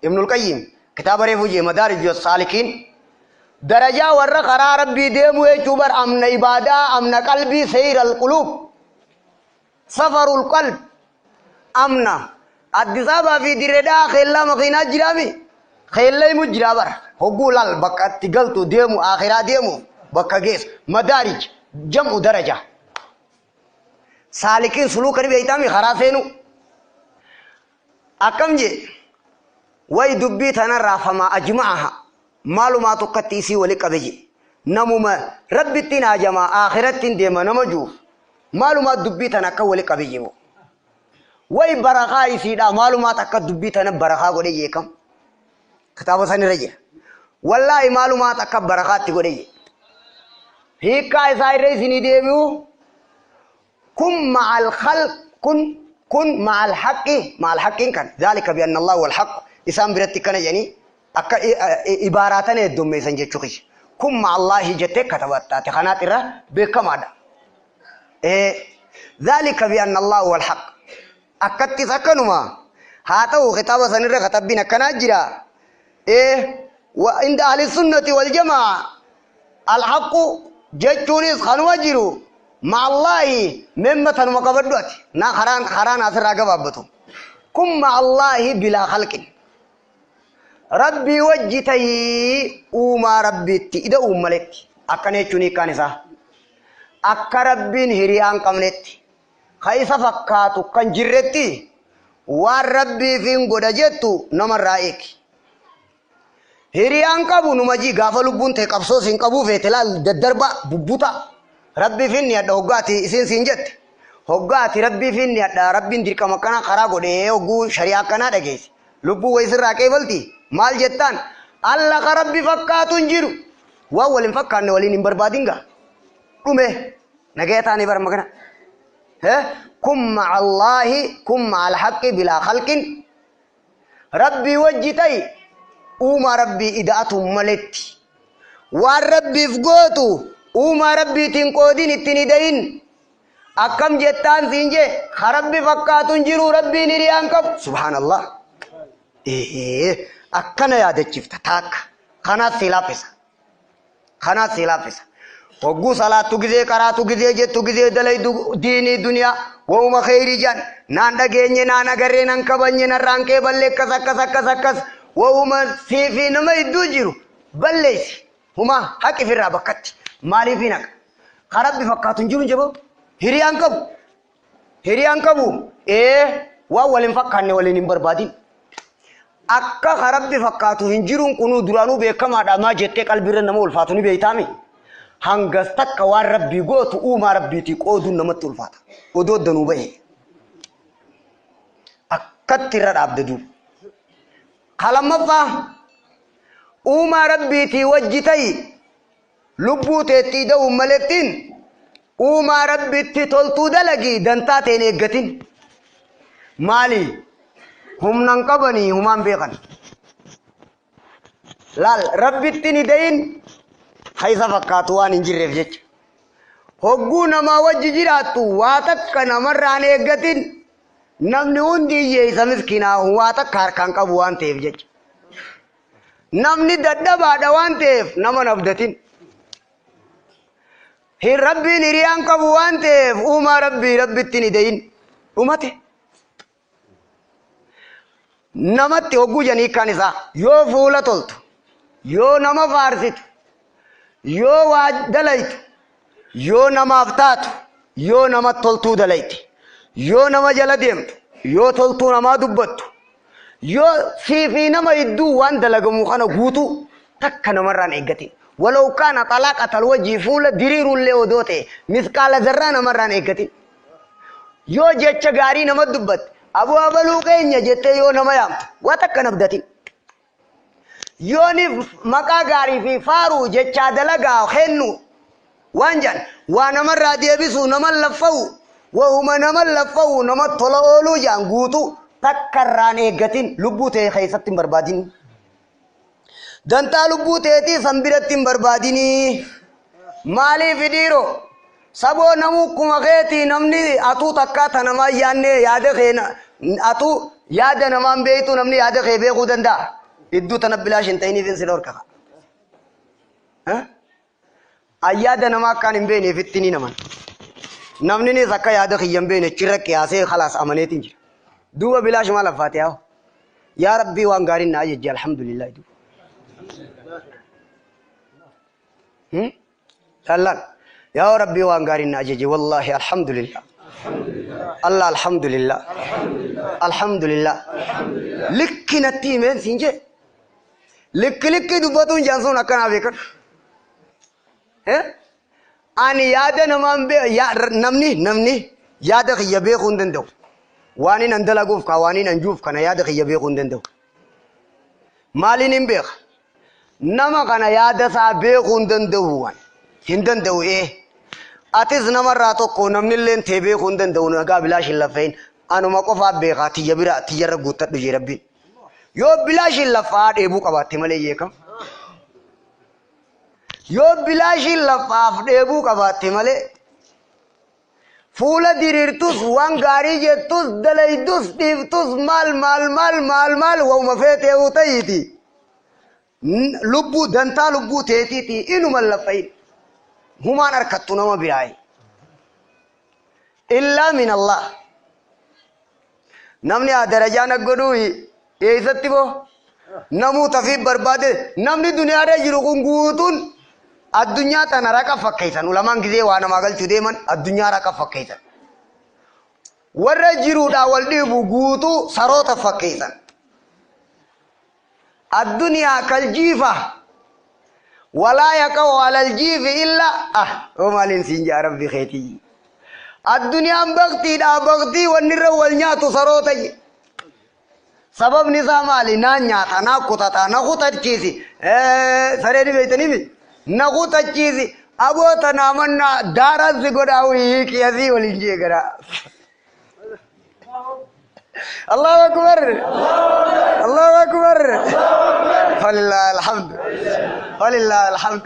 Ibnul Qayyim kitaaba reefu jee Madaarij Saalikiin darajaa warra karaa rabbii deemu jechuu bar amna ibaadaa amna qalbii seyra alquluub safarul qalb amna Addis Ababaa fi Dirreedhaa keellaa makiinaa jiraami. Keellaymu jira bara. Hogguu laal bakka itti galtu deemu akhiraa deemu bakka geessu. Madaarij jam'u daraja. Saalikiin suluuka ni beeytaami karaa seenu. Akkam jee way dubbii tanarraa famaa ajma'aha maalumaa tokkotti isii wali qabe je. Namuma rabbittiin hajamaa akhirattiin deema nama juuf maalumaa dubbii tana akka wali qabe je. Way barakaa isiidha maalumaat akka dubbii tana barakaa godhe jee kam. Kitaaba sanirra jira. Wallaahi maalumaat akka barakaatti godhe jee. Hiikkaa isaa irra isinii deebi'u kun ma'al khalq kun kun ma'al haqqi ma'al haqqiin kan zaalika bi anna Allah wal haqq isaan biratti kana jedhanii akka ibaaraa tana heddummeessan jechuu kiyya. Kun ma'allaahi jettee katabattaate kanaat irra beekamaadha. Zaalika bi anna Allah wal haqq akkattis akkanuma haa ta'u kitaaba sanirra katabbiin akkanaa jira. Inda ahli sunnati wal jamaa alhaqqu jechuunis kanuma jiru ma'allaahi memma tanuma qabadhu ati na karaan karaan asirraa gabaabbatu kun ma'allaahi bilaa khalqin rabbii wajji tahii uumaa rabbiitti ida uummaletti akkana jechuun hiikkaan isaa akka rabbiin hiriyaa hin qabnetti ka isa fakkaatu kan jirretti waan rabbiif hin godha jettu namarraa eegi. Hiriyaan qabu numa jii gaafa lubbuun ta'e qabsoo siin qabuu feete laal daddarba bubbuta. Rabbiif inni hadha hoggaati isiin siin jette. Hoggaati rabbiif inni hadha rabbiin dirqama akkanaa karaa godhee hogguu shari'aa akkanaa dhageesse. Lubbuu wayisirraa qeebalti maal jettaan alla ka rabbi fakkaatu hin jiru. Waan waliin fakkaanne waliin hin barbaadin gaa. Dhume nagaya taanee bara magana. Kun ma'allaahi kun ma'al haqqi bilaa khalqin. Rabbii wajji ta'i uumaa rabbii ida'atu maletti. Waan rabbiif gootu uumaa rabbiitiin qoodin ittiin ida'in. Akkam jettaan siin jee ka rabbi fakkaatu hin jiru rabbiin hiriyaan qabu. Subhaanallah. Akkana yaadachiifta taakka. Kanaas si laaffisa. Kanaas si laaffisa. Hogguu salaattu gizee qaraatu gizee jettu gizee dalaydu diinii duniyaa wahuma kheyrii jedhan naan dhageenye naan agarree nan kabanye narraan qeeballe akkas akkas akkas akkas wahuma siifi nama hedduu jiru balleessi huma haqi firraa bakkatti maaliif hin haqa ka rabbi fakkaatu hin jiru hin jaboo hiriyaan qabu hiriyaan qabu ee waan waliin fakkaanne waliin hin barbaadin akka ka rabbi fakkaatu hin jiruun kunuu duraanuu beekamaadha maa jettee qalbiirra nama ulfaatu ni beeytaami. Hangas takka waan rabbii gootu uumaa rabbiitii qooduun namatti ulfaata. Odoo danuu bahe. Akkatti irra dhaabde duuba. Ka lammaffaa uumaa rabbiitii wajji ta'i lubbuu teettii da'uun malettiin uumaa rabbitti toltuu dalagii dantaa ta'een eeggatin. Maali? Humnan qabanii humaan beekan. Laal rabbitti ni da'in haysa fakkaatu waan hin jirreef jecha. Hogguu namaa wajji jiraattu waa takka namarraan eeggatin namni hundi hiyyeessa miskinaa waa takka harkaan qabu waan ta'eef jecha. Namni dadhabaadha waan ta'eef nama nabdatin. Hin rabbiin hiriyaan qabu waan ta'eef uumaa rabbii rabbitti ni da'in. Dhumate. Namatti hogguu janii kan isaa yoo fuula toltu yoo nama faarsitu yoo waa dalaytu yoo namaaf taatu yoo nama toltuu dalayti yoo nama jala deemtu yoo toltuu namaa dubbattu yoo siifii nama hedduu waan dalagamu kana guutuu takka namarraan eeggatin. Walaw kaana xalaaqatal wajjii fuula diriiruullee odoo ta'e misqaala zarraa namarraan eeggatin. Yoo jecha gaarii nama dubbatte aboo abaluu keenya jettee yoo nama yaamtu waa takka nabdatin. Yooniif maqaa gaarii fi faaruu jechaa dalagaa kennu waan jedhan waa namarraa deebisuu nama laffa'u wahuma nama laffa'u nama tola ooluu jedhan guutuu takka irraan eeggatin lubbuu ta'e keessatti hin barbaadin. Dantaa lubbuu ta'eetii san biratti hin barbaadinii. Maaliif dhiiroo? Saboo namuu akkuma keetii namni atuu takkaa ta namaa yaadne yaada kee atuu yaada namaan beektu namni yaada kee beekuu danda'a. Iddoo tana bilaash hin ta'iniif si dhorka. Ayyaada namaa akkaan hin beekneef itti ni naman. Namninis akka yaada kiyya hin beekne chirra qiyaasee khalaas amaneetiin jira. Duuba bilaash maal affaate haa? Yaa Rabbii waan gaariin na ajajje alhamdulillah duuba. Lallaan yaa Rabbii waan gaariin na ajaje wallaahi alhamdulillah. Allah alhamdulillah. Alhamdulillah. Likki natti himeen siin jee. Likki likki dubbatuun jaan sun akkanaa beekan. Ani yaada namaan namni namni yaada kiyya beekuu hin danda'u. Waan inni an dalaguuf kaa waan inni an juuf kana yaada kiyya beekuu hin danda'u. Maaliin hin beeka? Nama kana yaada isaa beekuu hin danda'u waan. Hin danda'u ee. Atis namarraa tokko namni illee tee beekuu hin danda'u nagaa bilaash hin laffa'in. Anuma qofaa beekaa tiyya bira tiyyarra guuttadhu jee Rabbiin. Yoo bilaash hin laffa'aa dheebuu qabaatte malee yeekam. Yoo bilaashiin lafaaf dheebuu qabaatte malee fuula diriirtus waan gaarii jettus dalaydus dhiiftus maal maal maal maal maal wauma feeteehu ta'iiti. Lubbuu dantaa lubbuu teetiiti inuma lafayin humaan harkattu nama biraayi. Illaa min Allah. Namni haa darajaa na godhuu eessatti boo? Namuu tafii barbaade namni duniyaarra jiru kun guutuun addunyaa tana raqa fakkeessan. Ulamaan gizee waa namaa galchuu deeman addunyaa raqa fakkeessan. Warra jiruudhaa wal dhiibu guutuu saroota fakkeessan. Addunyaa kaljiifa walaa yaqa'u alal jiifi illa ah oo maaliin siin jaa rabbi keetii. Addunyaan baktiidhaa baktii wanni irra wal nyaatu saroota je. Sababni isaa maali? Naan nyaata, naa kutata, na kutachiisi. Saree ni beektaniimi? Na kutachiisi. Aboo tanaa mannaa daaraan si godhaa wayii qiyasii waliin jee gara. Allahu akbar. Allahu akbar. Falillah alhamd. Falillah alhamd.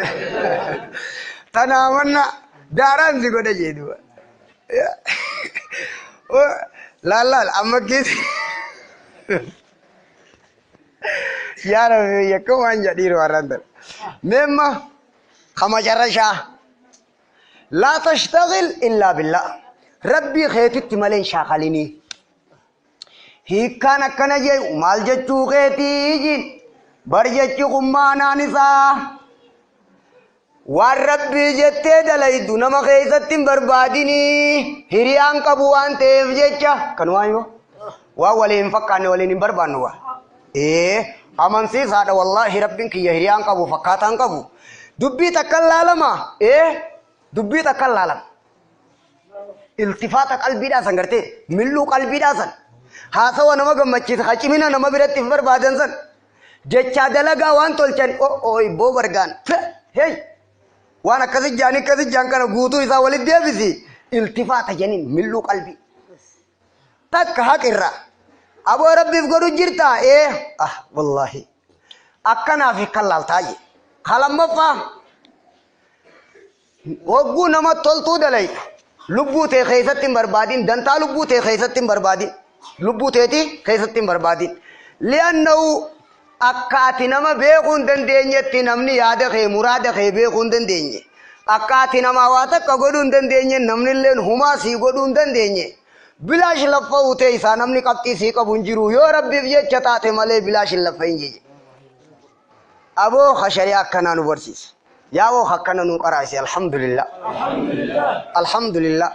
Tanaa mannaa daaraan si godha jee duuba. Laal laal amma keessa. Yaa Rabbi yakka waan jedhiiru har'aan tana. Meemma kamacarrashaa laa tashtagil illaa billah. Rabbii keetitti malee hin shaakalinii. Hiikkaan akkana jedhu maal jechuu keetii jiin bar jechi kun maanaan isaa waan Rabbii jettee dalaydu nama keessatti hin barbaadinii hiriyaan qabu waan ta'eef jecha kan waan yoo waan waliin hin fakkaanne waliin hin barbaannu waa. Ee amansiisaadha wallaahi Rabbiin kiyya hiriyaan qabu fakkaataan qabu. Dubbii takkan laalama ee dubbii takkan laalama. Iltifaata qalbiidhaa san gartee milluu qalbiidhaa san haasawa nama gammachiisa ka cimina nama biratti hin barbaadan san jechaa dalagaa waan tolchan o'oo ibboo bargaan hey waan akkasi jaan akkasi jaan kana guutuu isaa walitti deebisi iltifaata janiin milluu qalbii takka haqirraa aboo rabbiif godhu jirtaa ee ah wallaahi akkanaaf kan laaltaa je kalammaffaa Hogguu nama toltuu dalaytu lubbuu tee keessatti hin barbaadin dantaa lubbuu tee keessatti hin barbaadin lubbuu teetii keessatti hin barbaadin li'annahu akka ati nama beekuu hin dandeenyetti namni yaada kee muraada kee beekuu hin dandeenye akka ati namaa waa takka godhuu hin dandeenye namni illeen humaa sii godhuu hin dandeenye bilaash laffa'uu tee isaa namni qabxii sii qabu hin jiru yoo rabbiif jecha taate malee bilaash hin laffa'in jeje. Aboo ka shari'aa akkanaa nu barsiise. Yaa'oo akkana nu qaraase alhamdulillah. Alhamdulillah.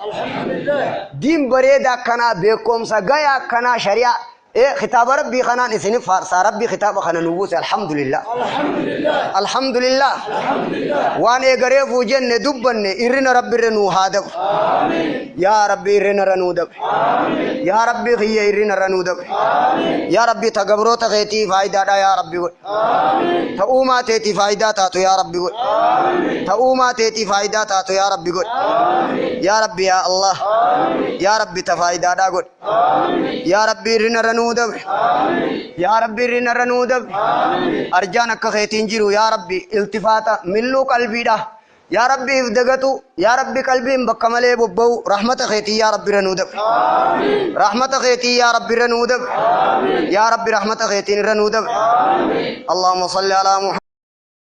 Diin bareeda akkanaa beekumsa gaya akkanaa shari'aa ee kitaaba rabbii kanaan isinif faarsaa rabbii kitaaba kana nu buuse alhamdulillah. Alhamdulillah. Waan eegareefuu jenne dubbanne irrina rabbirra nuu haa dabu. Yaa rabbi irrina irra nuu dabe. Yaa rabbi kiyya irrina irra nuu dabe. Yaa rabbi ta gabroota keetii faayidaadha yaa rabbi godhe. Ta uumaa teetii faayidaa taatu yaa rabbi godhe. Ta uumaa teetii faayidaa taatu yaa rabbi godhe. Yaa rabbi yaa Allah. Yaa rabbi ta faayidaadhaa godhe. Yaa rabbi irrina irra nuu dabe. Yaa rabbi irrina irra nuu dabe. Arjaan akka keetiin jiru yaa rabbi iltifaata milluu qalbiidha. Yaa Rabbi if dagatu yaa Rabbi qalbiin bakka malee bobba'u rahmata keetii yaa Rabbi irra nuu dabre. Rahmata keetii yaa Rabbi irra nuu dabre. Yaa Rabbi rahmata keetiin irra nuu dabre. Allahumma salli alaa Muhammad.